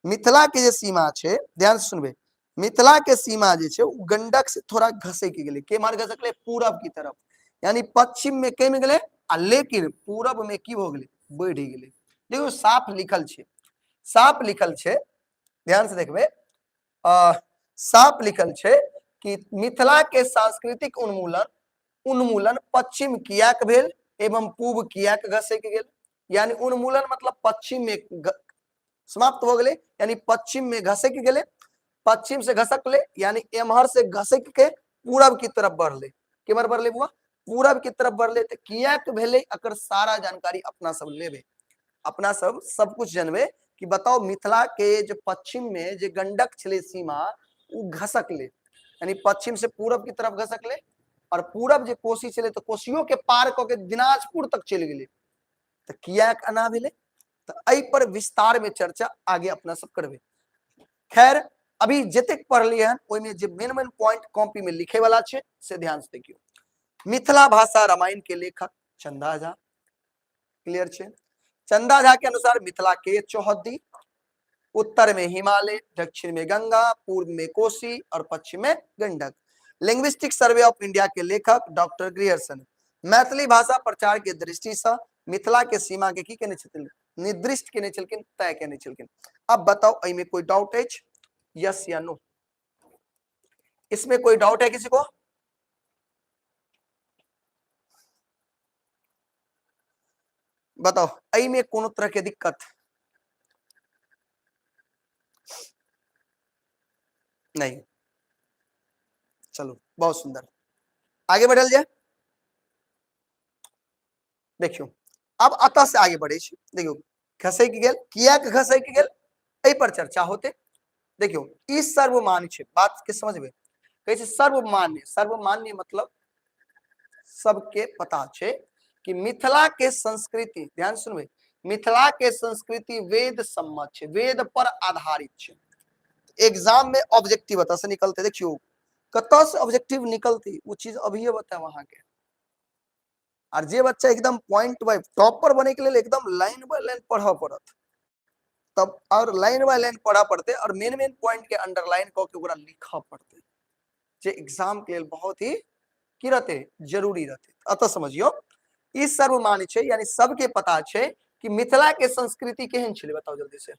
मिथिला के जे सीमा छे, ध्यान सुनबे, मिथिला के सीमा जे छे उ गंडक से थोड़ा घसक गेलै, केम्हर घसकलै? पूरब की तरफ, यानी पश्चिम में कमि गेलै आ लेकिन पूरब में की हो गेलै? बढ़ि गेलै। देखियौ साफ लिखल छे, साफ लिखल छे, ध्यान से देखबै, साफ लिखल छे कि मिथिला के सांस्कृतिक उन्मूलन, उन्मूलन पश्चिम कियाक भेल एवं पूब कियाक घसक गेल, यानी उन्मूलन मतलब पश्चिम में समाप्त हो गेलै, यानी पश्चिम में घसक गेलै, पश्चिम से घसकले यानी एम्हर से घसक के पूरब की तरफ बढ़ले, केम्हर बढ़ले बुआ? पूरब की तरफ बढ़ले। तो कियाक भेलै एकर सारा जानकारी अपना सब लेबे, अपना सब सब कुछ जानबे कि बताओ मिथिला के जो पश्चिम में जे गंडक छलै सीमा उ घसकले, यानी पश्चिम से पूरब की तरफ घसकले, और पूरब जे कोसी छलै तो कोसियो के पार कऽ के दिनाजपुर तक चलि गेलै, तऽ कियाक एना भेलै? तऽ एहि पर विस्तार में चर्चा आगे अपना सब करबै। खैर अभी जतेक पढ़लियै हन ओहिमे जे मेन मेन पॉइंट कॉपी में लिखे वाला छै से ध्यान से देखियौ। मिथिला भाषा रामायण के लेखक चंदा झा, क्लियर छै। चंदा झा के अनुसार मिथिला के चौहद्दी, उत्तर में हिमालय, दक्षिण में गंगा, पूर्व में कोसी और पश्चिम में Gandak. Linguistic survey of India के लेखक डॉक्टर ग्रियर्सन मैथिली भाषा प्रचार के दृष्टि से मिथिला के सीमा के की केने छथिन, निर्दिष्ट केने छलखिन, तय केने छलखिन। अब बताओ एहिमे कोई डाउट अछि, यस या नो? इसमें कोई डाउट है किसी को? बताओ एहिमे कोनो तरह के दिक्कत नहीं? चलो बहुत सुंदर, आगे बढ़ल जाए। देखियो अब अतः से आगे बढ़े छी। देखियो घसैक गेल, कियाक घसैक गेल एहि पर चर्चा होते। देखियो ई सर्वमान्य छै, बात के समझबे, कहै छै सर्वमान्य। सर्वमान्य मतलब सबके पता छै कि मिथिला के संस्कृति, ध्यान सुनबे, मिथिला के संस्कृति वेद सम्मत छै, वेद पर आधारित छै। एग्जाम में ऑब्जेक्टिव अतः से निकलते, देखियो कतऽ से ऑब्जेक्टिव निकलते वो चीज अभिये बतायब अहाँके। आर जे बच्चा एकदम पॉइंट बाय टॉपर बने के लेल एकदम लाइन बाय लाइन पढ़ऽ पड़त तब, और लाइन बाय लाइन पढ़ऽ पड़तै और मेन मेन पॉइंट के अंडरलाइन कऽ के ओकरा लिखऽ पड़तै, जे एग्जाम के लेल बहुत ही की रहतै, जरूरी रहतै। अतः समझियौ ई सर्वमान्य छै, यानी सबके पता छै कि मिथिला के संस्कृति केहन छलै, बताओ जल्दी से।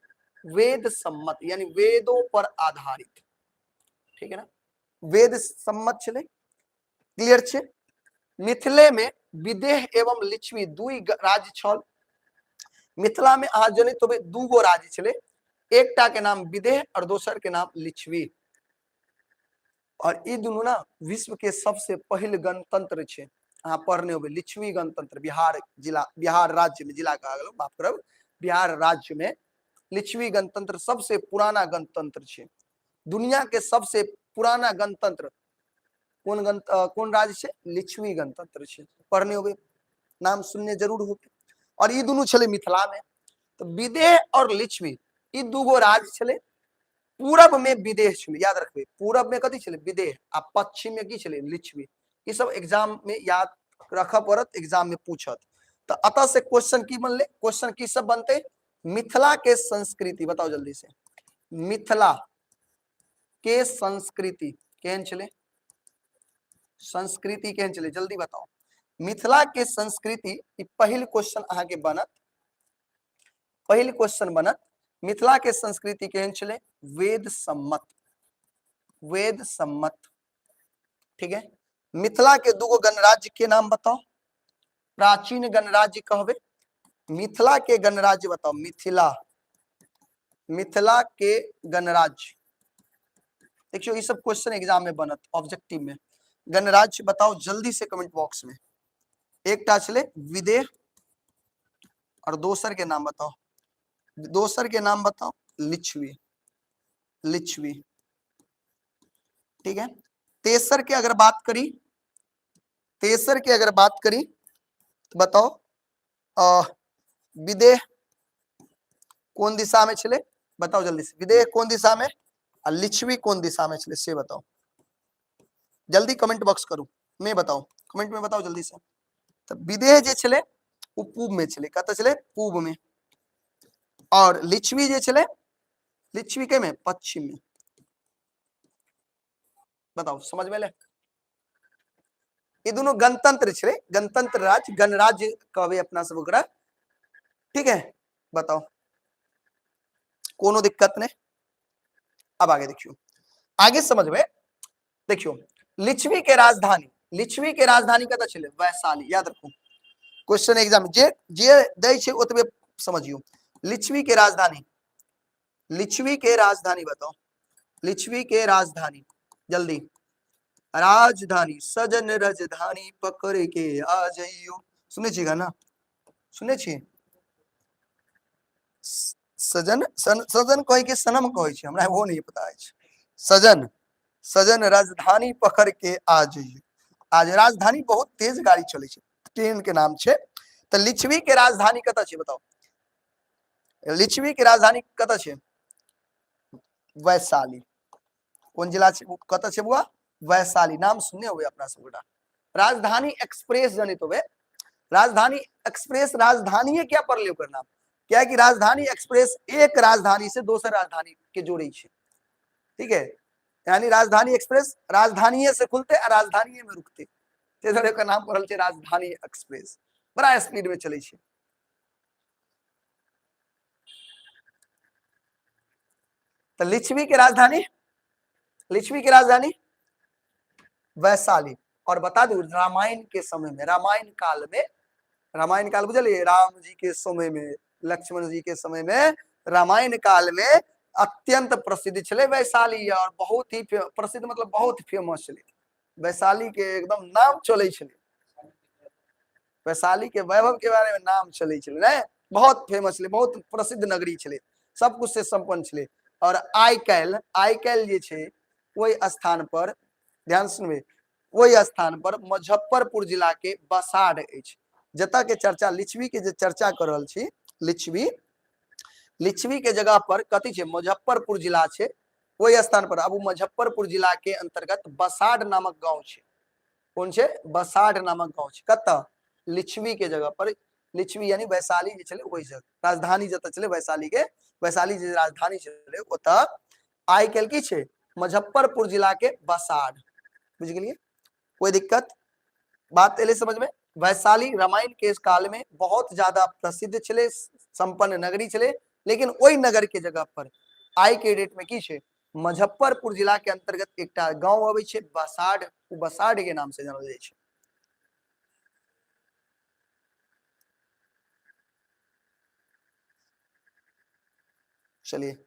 वेद सम्मत यानी वेदों पर आधारित, ठीक है ना, वेद सम्मत छलै, क्लियर छै। मिथिले में विदेह एवं लिच्छवी दुई राज्य छल। मिथिला में अहाँ जनैत होबै दू गो राज्य छलै, एकटा के नाम विदेह और दोसर के नाम लिच्छवी। और ई दुनू ना विश्व के सबसे पहिल गणतंत्र छै, अहाँ पढ़ने होबै लिच्छवी गणतंत्र, बिहार जिला, बिहार राज्य में, जिला कहा गेलो माफ करब, बिहार राज्य में लिच्छवी गणतंत्र सबसे पुराना गणतंत्र छै। दुनिया के सबसे पुराना गणतंत्र कोन गण, कोन राज्य छै? लिच्छवी गणतंत्र छै, पढ़ने होबै, नाम सुनने जरूर होबै। और ई दुनू छलै मिथिला में। तो विदेह और लिच्छवी ई दूगो राज्य छलै। पूरब में विदेह छलै, याद रखबै, पूरब में कथी छलै? विदेह, आ पश्चिम में की छलै? लिच्छवी। ई सब एग्जाम में याद रखऽ पड़त, एग्जाम में पूछत। तो अतः से क्वेश्चन की बनले, क्वेश्चन की सब बनते? मिथिला के संस्कृति बताओ जल्दी से, मिथिला के संस्कृति केहन छलै? संस्कृति केहन छलै जल्दी बताओ। मिथिला के संस्कृति, ई पहिल क्वेश्चन अहाँ के बनत, पहिल क्वेश्चन बनत, मिथिला के संस्कृति केहन छलै? वेद सम्मत, वेद सम्मत, ठीक है। मिथिला के दूगो गणराज्य के नाम बताओ, प्राचीन गणराज्य कहबे, मिथिला के गणराज्य बताओ, मिथिला, मिथिला के गणराज्य। देखियो ये सब क्वेश्चन एग्जाम में बनत, ऑब्जेक्टिव में। गणराज्य बताओ जल्दी से कमेंट बॉक्स में। एकटा छलै विदेह और दोसर के नाम बताओ, दोसर के नाम बताओ लिच्छवी, लिच्छवी, ठीक है। तेसर के अगर बात करी, तेसर के अगर बात करी तो बताओ विदेह कोन दिशा में छलै, बताओ जल्दी से, विदेह कोन दिशा में आ लिच्छवी कोन दिशा में छलै से बताओ जल्दी, कमेंट बॉक्स करू में बताओ, कमेंट में बताओ जल्दी से। तो विदेह जे छलै ओ पूब में छलै, कतऽ छलै? पूब में। और लिच्छवी जे छलै, लिच्छवी के में? पश्चिम में। बताओ समझ में ले? ई दुनू गणतंत्र छलै, गणतंत्र राज्य, गणराज्य कहबै अपना सब ओकरा, ठीक है। बताओ कोनो दिक्कत नहीं। अब आगे देखियो, आगे समझबे। देखियो लिच्छवी के राजधानी, लिच्छवी के राजधानी कतऽ छलै? वैशाली, याद रखू क्वेश्चन एग्जाम जे जे दै छै ओतबे समझियो। लिच्छवी के राजधानी, लिच्छवी के राजधानी बताओ, लिच्छवी के राजधानी जल्दी, राजधानी सजन राजधानी पकड़ के आ जाइयो, सुनै छी गाना? सुनै छी? सजन सजन कहै के सनम कहै छै, हमरा वो नहीं पता अछि। सजन, सजन राजधानी पकड़ के आ जाइयो। आज राजधानी बहुत तेज गाड़ी चलै छै, ट्रेन के नाम छै। तऽ लिच्छवी के राजधानी कतऽ छै बताओ? लिच्छवी के राजधानी कतऽ छै? वैशाली। कोन जिला छै, कतऽ छै बुआ? वैशाली। नाम सुनने होबै अपना सब गोटा। राजधानी एक्सप्रेस जनैत होबै। राजधानी एक्सप्रेस राजधानीये किया पड़लै ओकर नाम? कियाकि राजधानी एक्सप्रेस एक राजधानी से दोसर राजधानी के जोड़ै छै, ठीक है? यानी राजधानी एक्सप्रेस राजधानीये से खुलते आ राजधानीये में रुकते, ताहि दुआरे ओकर नाम पड़ल छै राजधानी एक्सप्रेस। बड़ा स्पीड में चलै छै। तऽ लिच्छवी के राजधानी, लिच्छवी के राजधानी वैशाली। और बता दू, रामायण के समय में, रामायण काल में, रामायण काल बुझलिए, राम जी के समय में, लक्ष्मण जी के समय में, रामायण काल में अत्यंत प्रसिद्ध छलै वैशाली। और बहुत ही प्रसिद्ध, मतलब बहुत फेमस छलै वैशाली के, एकदम नाम चलै छलै वैशाली के, वैभव के बारे में नाम चलै छलै ने, बहुत फेमस छलै, बहुत प्रसिद्ध नगरी छलै, सब कुछ से संपन्न छलै। और आइ काल्हि जे छै ओहि स्थान पर, ध्यान सुनबै, ओहि स्थान पर मुजफ्फरपुर जिला के बसाढ़ अछि, जतऽ के चर्चा, लिच्छवी के जे चर्चा कर रहल छी, लिच्छवी, लिच्छवी के जगह पर कथी छै? मुजफ्फरपुर जिला छै। ओहि स्थान पर अब मुजफ्फरपुर जिला के अंतर्गत बसाढ़ नामक गांव छै। कोन छै? बसाढ़ नामक गांव छै। कतऽ? लिच्छवी के जगह पर। लिच्छवी यानी वैशाली जे छलै ओहि जगह, राजधानी जतऽ छलै वैशाली के, वैशाली जे राजधानी छलै ओतऽ आइ काल्हि की छै? मुजफ्फरपुर जिला के बसाढ़। बुझि गेलियै? कोई दिक्कत बात एलै समझ में? वैशाली रामायण के काल में बहुत ज्यादा प्रसिद्ध छलै, संपन्न नगरी छलै, लेकिन ओहि नगर के जगह पर आइ के डेट में की छै? मुजफ्फरपुर जिला के अंतर्गत एकटा गांव अबै छै बसाढ़, ओ बसाढ़ के नाम से जानल जाइ छै। चलिए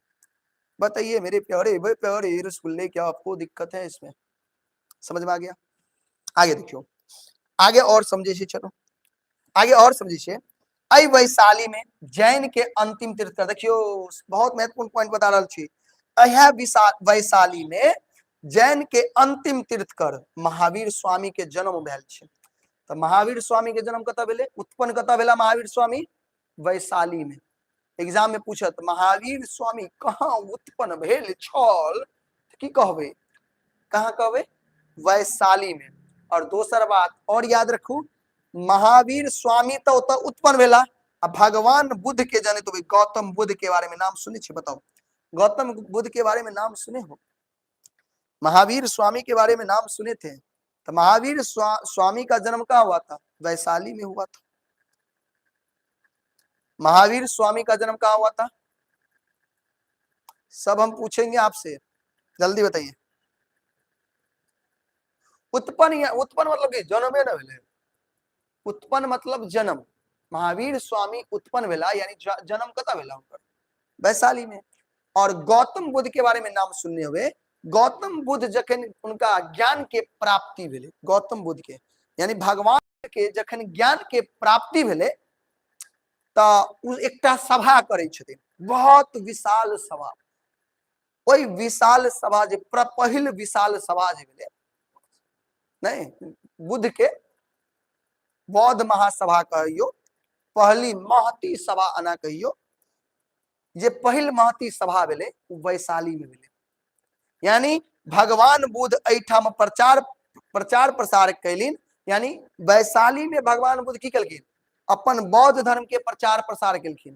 बताइए मेरे प्यारे भाई, प्यारे रसगुल्ले, क्या आपको दिक्कत है इसमें? समझ में आ गया? आगे देखियो, आगे और समझे छी, चलो आगे और समझे छियै। एहि वैशाली में जैन के अंतिम तीर्थ, देखियो बहुत महत्वपूर्ण पॉइंट बता रहल छी, एहि वैशाली में जैन के अंतिम तीर्थकर महावीर स्वामी के जन्म भेल छै। तऽ महावीर स्वामी के जन्म कतऽ भेलै? उत्पन्न कतऽ भेला महावीर स्वामी? वैशाली में। एग्जाम में पूछत महावीर स्वामी कहाँ उत्पन्न भेल छल, की कहबै? कहाँ कहबै? वैशाली में। और दोसर बात और याद रखू, महावीर स्वामी तो ओतऽ उत्पन्न भेला आ भगवान बुद्ध के जनैत होबै, गौतम बुद्ध के बारे में नाम सुनै छी? बताउ, गौतम बुद्ध के बारे में नाम सुने हो? महावीर स्वामी के बारे में नाम सुने थे? तो महावीर स्वामी का जन्म कहाँ हुआ था? वैशाली में हुआ था। महावीर स्वामी का जन्म कहाँ हुआ था? सब हम पूछेंगे आपसे, जल्दी बताइए। उत्पन्न या उत्पन्न मतलब कि जन्मे न भेलै, उत्पन्न मतलब जन्म। महावीर स्वामी उत्पन्न भेला यानी जन्म कतऽ भेला हुनकर? वैशाली में। और गौतम बुद्ध के बारे में नाम सुनने हुए, गौतम बुद्ध जखन उनका ज्ञान के प्राप्ति भेलै, गौतम बुद्ध के यानी भगवान के जखन ज्ञान के प्राप्ति भेलै तऽ ओ एकटा सभा करै छथिन, बहुत विशाल सभा। ओहि विशाल सभा जे पहिल विशाल सभा जे भेलै नहि, बुद्ध के बौद्ध महासभा कहियो, पहली महती सभा अना कहियो, जे पहिल महती सभा भेलै ओ वैशाली में भेलै। यानी भगवान बुद्ध एहिठाम प्रचार प्रचार प्रसार कैलिन, यानी वैशाली में भगवान बुद्ध की केलखिन? अपन बौद्ध धर्म के प्रचार प्रसार केलखिन।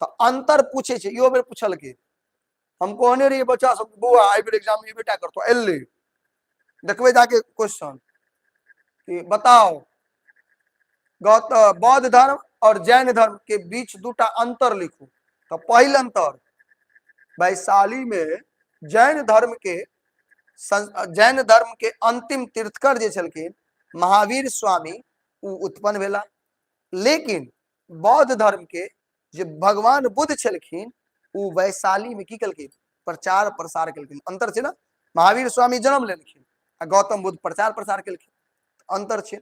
तऽ अंतर पूछे छै, इहो बेर पूछलकै। हम कहने रहियै बच्चा सब, बौआ एहि बेर एग्जाम में बेटा करतो, एलै देखबै जाके क्वेश्चन कि बताओ गौतम बौद्ध धर्म और जैन धर्म के बीच दूटा अंतर लिखू। तऽ पहिल अंतर, वैशाली में जैन धर्म के जैन धर्म के अंतिम तीर्थकर जे छलखिन महावीर स्वामी, उ उत्पन्न भेला, लेकिन बौद्ध धर्म के जे भगवान बुद्ध छलखिन उ वैशाली में की केलखिन? प्रचार प्रसार केलखिन। अंतर छै ने, महावीर स्वामी जन्म लेलखिन आ गौतम बुद्ध प्रचार प्रसार केलखिन, अंतर छै।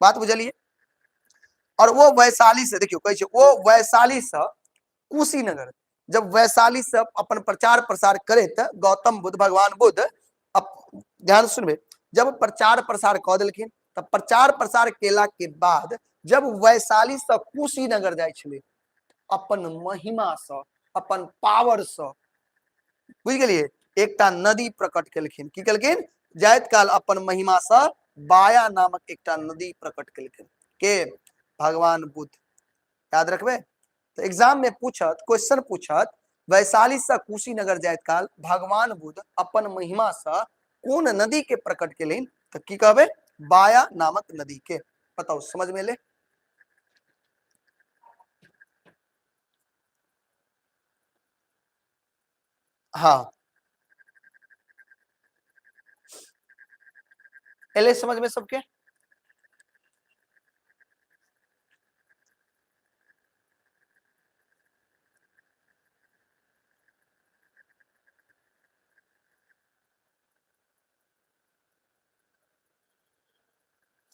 बात बुझलियै? और वो वैशाली से देखियौ कहै छै, वो वैशाली से कुशीनगर, जब वैशाली से अपन प्रचार प्रसार करैत गौतम बुद्ध भगवान बुद्ध, ध्यान सुनबै, जब प्रचार प्रसार कऽ देलखिन तऽ प्रचार प्रसार केला के बाद जब वैशाली से कुशीनगर जाइ छलै अपन महिमा से, अपन पावर से, बुझि गेलियै, एकटा नदी प्रकट केलखिन। की केलखिन? जाइत काल अपन महिमा से बाया नामक एकटा नदी प्रकट केलखिन। के? भगवान बुद्ध। याद रखबे तो एग्जाम में पूछत, क्वेश्चन पूछत, वैशाली से कुशीनगर जाइत काल भगवान बुद्ध अपन महिमा से कोन नदी के प्रकट केलनि? तो की कहबे? बाया नामक नदी के। बताओ समझ में ले? हाँ एले समझ में सबके?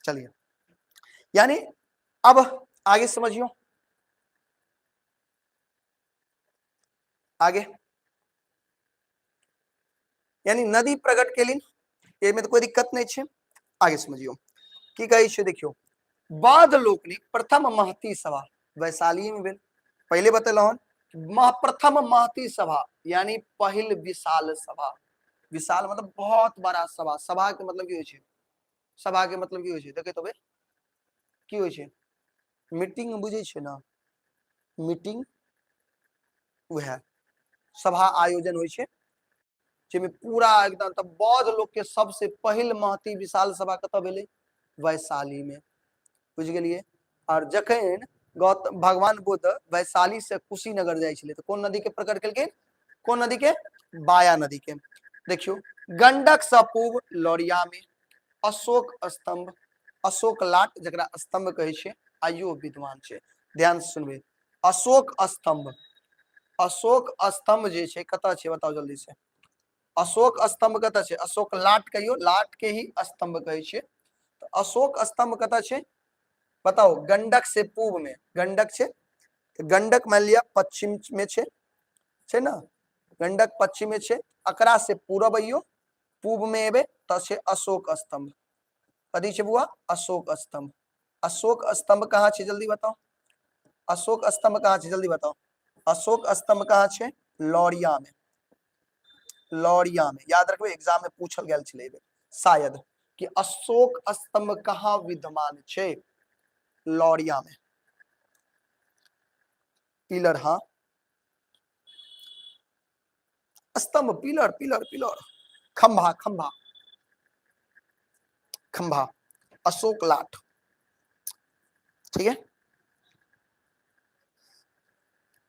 चलिए यानी अब आगे समझियो, आगे यानी नदी प्रकट केलिन, एहिमे तो कोई दिक्कत नहीं छै। आगे समझियो की कहै छै, देखियो बौद्ध लोकनिक प्रथम महती सभा वैशाली में भेल। पहले बतेलहुँ हन, प्रथम महती सभा यानी पहिल विशाल सभा, विशाल मतलब बहुत बड़ा सभा, सभा के मतलब की होइ छै, सभा के मतलब की होइ छै देखैत होबै की होइ छै, मीटिंग बुझै छै ने, मीटिंग वएह सभा आयोजन होइ छै जाहिमे पूरा एकदम। तऽ बौद्ध लोक के सबसे पहिल महती विशाल सभा कतऽ भेलै? वैशाली में, बुझि गेलियै। और जखन गौतम भगवान बुद्ध वैशाली से कुशीनगर जाइ छलै तऽ कोन नदी के प्रकट केलखिन? कोन नदी के? बाया नदी के। देखियौ गंडक से पूर्व लौरिया में अशोक स्तंभ, अशोक लाट जकरा स्तंभ कहै छै, आइयो विद्वान छै। ध्यान से सुनबै, अशोक स्तंभ, अशोक स्तंभ जे छै कतऽ छै बताउ जल्दी से। अशोक स्तंभ कतऽ छै? अशोक लाट कहियो, लाट के ही स्तंभ कहै छियै। तऽ अशोक स्तंभ कतऽ छै बताउ? गंडक से पूर्व में गंडक छै, तऽ गंडक मान लिअ पश्चिम में छै, छै ने, गंडक पश्चिम में छै, एकरा से पूरब अइयो, पूर्व में एबे तऽ छै अशोक स्तंभ। कथी छै बुआ? अशोक स्तंभ। अशोक स्तंभ कहाँ छै जल्दी बताओ, अशोक स्तंभ कहाँ छै जल्दी बताओ, अशोक स्तंभ कहाँ छै? लौरिया में, लौरिया में। याद रखबे, एग्जाम में पूछल गेल छलै एहि बेर शायद कि अशोक स्तंभ कहाँ विद्यमान छै? लौरिया में। पिलर, हाँ स्तंभ, पिलर, पिलर, पिलर, खंभा, खंभा, खंभा, अशोक लाट। ठीक है,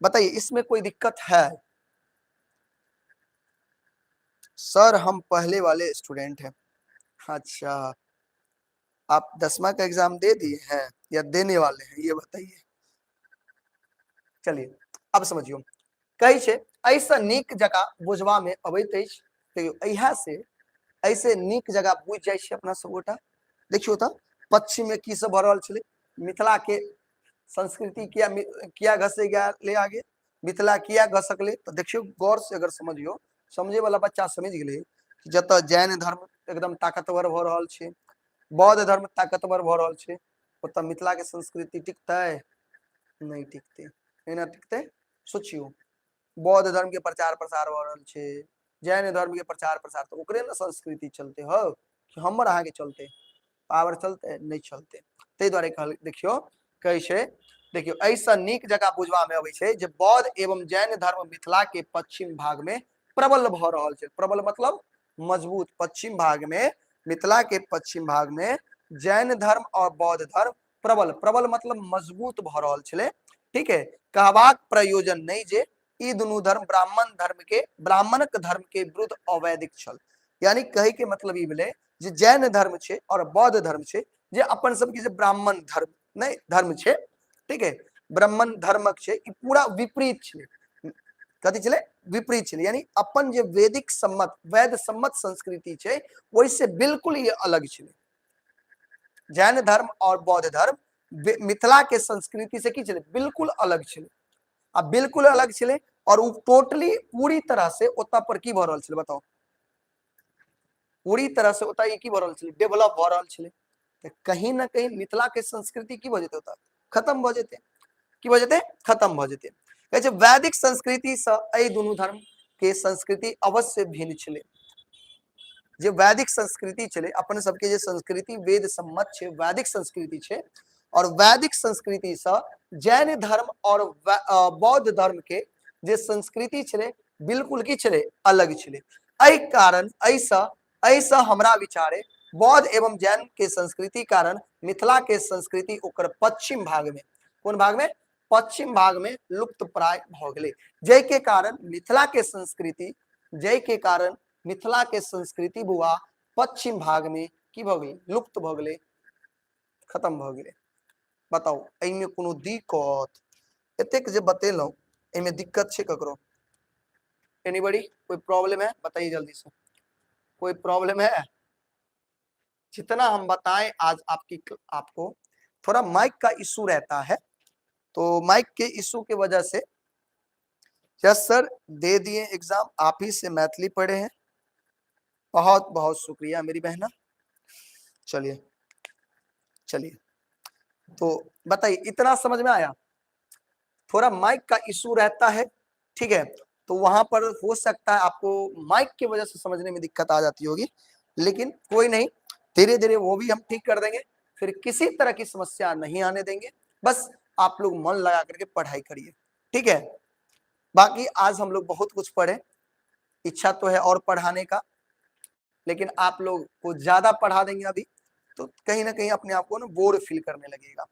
बताइए इसमें कोई दिक्कत है? सर हम पहले वाले स्टूडेंट हैं। अच्छा, आप 10वां का एग्जाम दे दिए हैं या देने वाले हैं ये बताइए। चलिए अब समझियो, कहै छै एहिसँ नीक जकाँ बुझबामे अबैत अछि। देखियौ इएह से एहिसे नीक जकाँ बुझि जाइ छै अपना सब गोटा। देखियौ तऽ पश्चिममे की सब भऽ रहल छलै, मिथिला के संस्कृति किया किया घसै गेलै आगे, मिथिला किया घसकलै। तऽ देखियौ गौर से अगर समझियौ, समझे वाला बच्चा समझि गेलै कि जतऽ जैन धर्म एकदम ताकतवर भऽ रहल छै, बौद्ध धर्म ताकतवर भऽ रहल छै, ओतऽ मिथिला के संस्कृति टिकतै नहि टिकतै, एना टिकतै? सोचियौ, बौद्ध धर्म के प्रचार प्रसार भऽ रहल छै, जैन धर्म के प्रचार प्रसार, तऽ ओकरे ने संस्कृति चलते हौ कि हमर अहाँके चलते पावर चलते? नहि चलते। ताहि दुआरे कहल, देखियौ कहै छै, देखियौ एहिसँ नीक जकाँ बुझबामे अबै छै जे बौद्ध एवं जैन धर्म मिथिला के पश्चिम भाग में प्रबल भऽ रहल छै। प्रबल मतलब मजबूत। पश्चिम भाग में, मिथिला के पश्चिम भाग में जैन धर्म और बौद्ध धर्म प्रबल, प्रबल मतलब मजबूत भऽ रहल छलै। ठीक है, कहबाक प्रयोजन नहि जे ई दुनू धर्म ब्राह्मण धर्म के, ब्राह्मणक धर्म के विरुद्ध अवैदिक छल। यानी कहै के मतलब ई भेलै जे जैन धर्म छै और बौद्ध धर्म छै, जे अपन सबके जे ब्राह्मण धर्म नहि धर्म छै, ठीक है, ब्राह्मण धर्मक छै, ई पूरा विपरीत छलै। कथी छलै? विपरीत छलै। यानी अपन जे वैदिक सम्मत, वैद सम्मत संस्कृति छै, ओहिसे बिल्कुल ई अलग छलै। जैन धर्म और बौद्ध धर्म मिथिला के संस्कृति से की छलै? बिल्कुल अलग छलै। आ बिल्कुल अलग छलै और उ टोटली पूरी तरह से ओतऽ पर की भऽ रहल छलै बताउ? पूरी तरह से ओतऽ ई की भऽ रहल छलै? डेवलप भऽ रहल छलै। तऽ कहीं ना कहीं मिथिला के संस्कृति की भऽ जेतै? ओतऽ खत्म भऽ जेतै। की भऽ जेतै? खत्म भऽ जेतै। कहै छै वैदिक संस्कृतिसँ एहि दुनू धर्म के संस्कृति अवश्य भिन्न छलै। जे वैदिक संस्कृति छलै, अपन सबके जे संस्कृति वेद सम्मत छै, वैदिक संस्कृति छै, और वैदिक संस्कृतिसँ जैन धर्म और बौद्ध धर्म के जे संस्कृति छलै बिल्कुल की छलै? अलग छलै। एहि कारण एहिसँ हमरा विचारे बौद्ध एवं जैन के संस्कृति कारण मिथिला के संस्कृति ओकर पश्चिम भाग में, कोन भाग में? पश्चिम भाग में लुप्त प्राय भऽ गेलै, जाहिके कारण मिथिला के संस्कृति, जाहिके कारण मिथिला के संस्कृति बुआ पश्चिम भाग में की भऽ गेलै? लुप्त भऽ गेलै, खत्म भऽ गेलै। बताउ एहिमे कोनो दिक्कत? एतेक जे बतेलहुँ एहिमे दिक्कत छै ककरो? एनीबॉडी कोई प्रॉब्लम है? बताइए जल्दी से, कोई प्रॉब्लम है? जितना हम बताएं आज आपकी आपको थोड़ा माइक का इशू रहता है, तो माइक के इशू के वजह से। यस सर, दे दिए एग्जाम, आप ही से मैथिली पढ़े हैं, बहुत बहुत शुक्रिया मेरी बहना। चलिए चलिए, तो बताइए इतना समझ में आया? थोड़ा माइक का इशू रहता है, ठीक है, तो वहां पर हो सकता है आपको माइक की वजह से समझने में दिक्कत आ जाती होगी, लेकिन कोई नहीं, धीरे धीरे वो भी हम ठीक कर देंगे, फिर किसी तरह की समस्या नहीं आने देंगे। बस आप लोग मन लगा करके पढ़ाई करिए, ठीक है। बाकी आज हम लोग बहुत कुछ पढ़े, इच्छा तो है और पढ़ाने का, लेकिन आप लोग को ज्यादा पढ़ा देंगे अभी तो कहीं ना कहीं अपने आप को ना बोर फील करने लगेगा,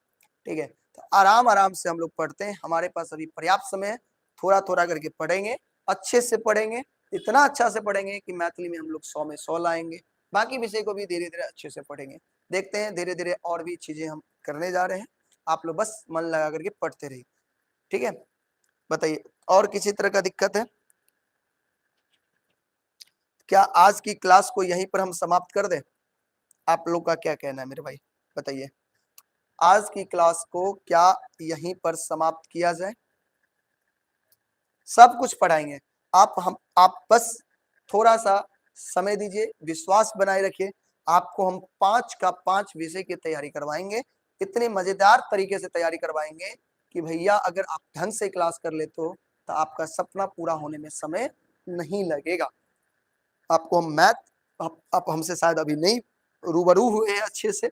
ठीक है। तो आराम आराम से हम लोग पढ़ते हैं, हमारे पास अभी पर्याप्त समय है, थोड़ा थोड़ा करके पढ़ेंगे, अच्छे से पढ़ेंगे, इतना अच्छा से पढ़ेंगे कि मैथिली में हम लोग 100 में 100 लाएंगे। बाकी विषय को भी धीरे धीरे अच्छे से पढ़ेंगे, देखते हैं धीरे धीरे और भी चीजें हम करने जा रहे हैं। आप लोग बस मन लगा करके पढ़ते रहिए, ठीक है। बताइए और किसी तरह का दिक्कत है क्या? आज की क्लास को यहीं पर हम समाप्त कर दें? आप लोग का क्या कहना है मेरे भाई, बताइए। आज की क्लास को क्या यहीं पर समाप्त किया जाए? सब कुछ पढ़ाएंगे आप, हम आप बस थोड़ा सा समय दीजिए, विश्वास बनाए रखिए, आपको हम 5 का 5 विषय की तैयारी करवाएंगे, इतने मजेदार तरीके से तैयारी करवाएंगे कि भैया अगर आप ढंग से क्लास कर लेते हो तो आपका सपना पूरा होने में समय नहीं लगेगा। आपको हम मैथ, आप हमसे शायद अभी नहीं रूबरू हुए हैं अच्छे से,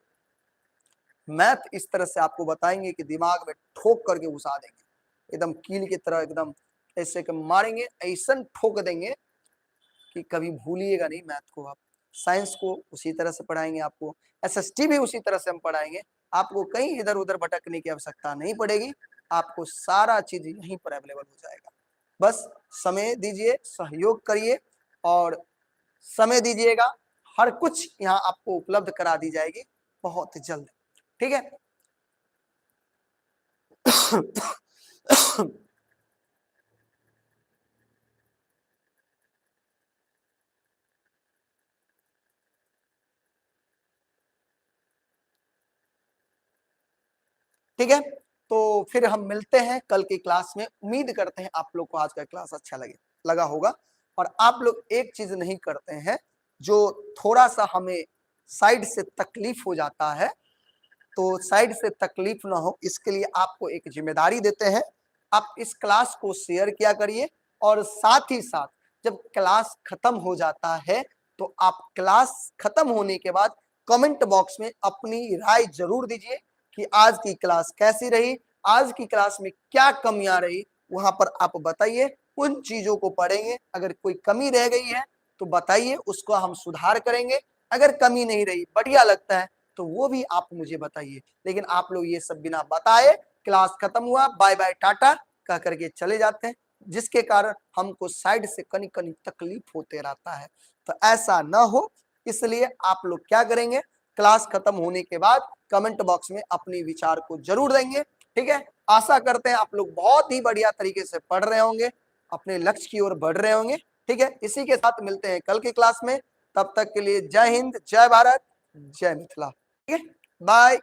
मैथ इस तरह से आपको बताएंगे कि दिमाग में ठोक करके घुसा देंगे, एकदम कील की तरह, एकदम ऐसे के मारेंगे, ऐसा ठोक देंगे कि कभी भूलिएगा नहीं मैथ को। आप साइंस को उसी तरह से पढ़ाएंगे, आपको एसएसटी भी उसी तरह से हम पढ़ाएंगे, आपको कहीं इधर उधर भटकने की आवश्यकता नहीं पड़ेगी, आपको सारा चीज यहीं पर अवेलेबल हो जाएगा। बस समय दीजिए, सहयोग करिए और समय दीजिएगा, हर कुछ यहाँ आपको उपलब्ध करा दी जाएगी बहुत जल्द, ठीक है। ठीक है, तो फिर हम मिलते हैं कल की क्लास में। उम्मीद करते हैं आप लोग को आज का क्लास अच्छा लगा होगा। और आप लोग एक चीज नहीं करते हैं जो थोड़ा सा हमें साइड से तकलीफ हो जाता है, तो साइड से तकलीफ ना हो इसके लिए आपको एक जिम्मेदारी देते हैं, आप इस क्लास को शेयर किया करिए। और साथ ही साथ जब क्लास खत्म हो जाता है तो आप क्लास खत्म होने के बाद कमेंट बॉक्स में अपनी राय जरूर दीजिए कि आज की क्लास कैसी रही, आज की क्लास में क्या कमियां रही, वहां पर आप बताइए, उन चीजों को पढ़ेंगे। अगर कोई कमी रह गई है तो बताइए, उसको हम सुधार करेंगे। अगर कमी नहीं रही, बढ़िया लगता है, तो वो भी आप मुझे बताइए। लेकिन आप लोग ये सब बिना बताए क्लास खत्म हुआ, बाय बाय टाटा कह करके चले जाते हैं, जिसके कारण हमको साइड से कनी कनी तकलीफ होते रहता है। तो ऐसा ना हो, इसलिए आप लोग क्या करेंगे, क्लास खत्म होने के बाद कमेंट बॉक्स में अपने विचार को जरूर देंगे, ठीक है। आशा करते हैं आप लोग बहुत ही बढ़िया तरीके से पढ़ रहे होंगे, अपने लक्ष्य की ओर बढ़ रहे होंगे, ठीक है। इसी के साथ मिलते हैं कल की क्लास में, तब तक के लिए जय हिंद, जय भारत, जय मिथिला, ठीक है, बाय।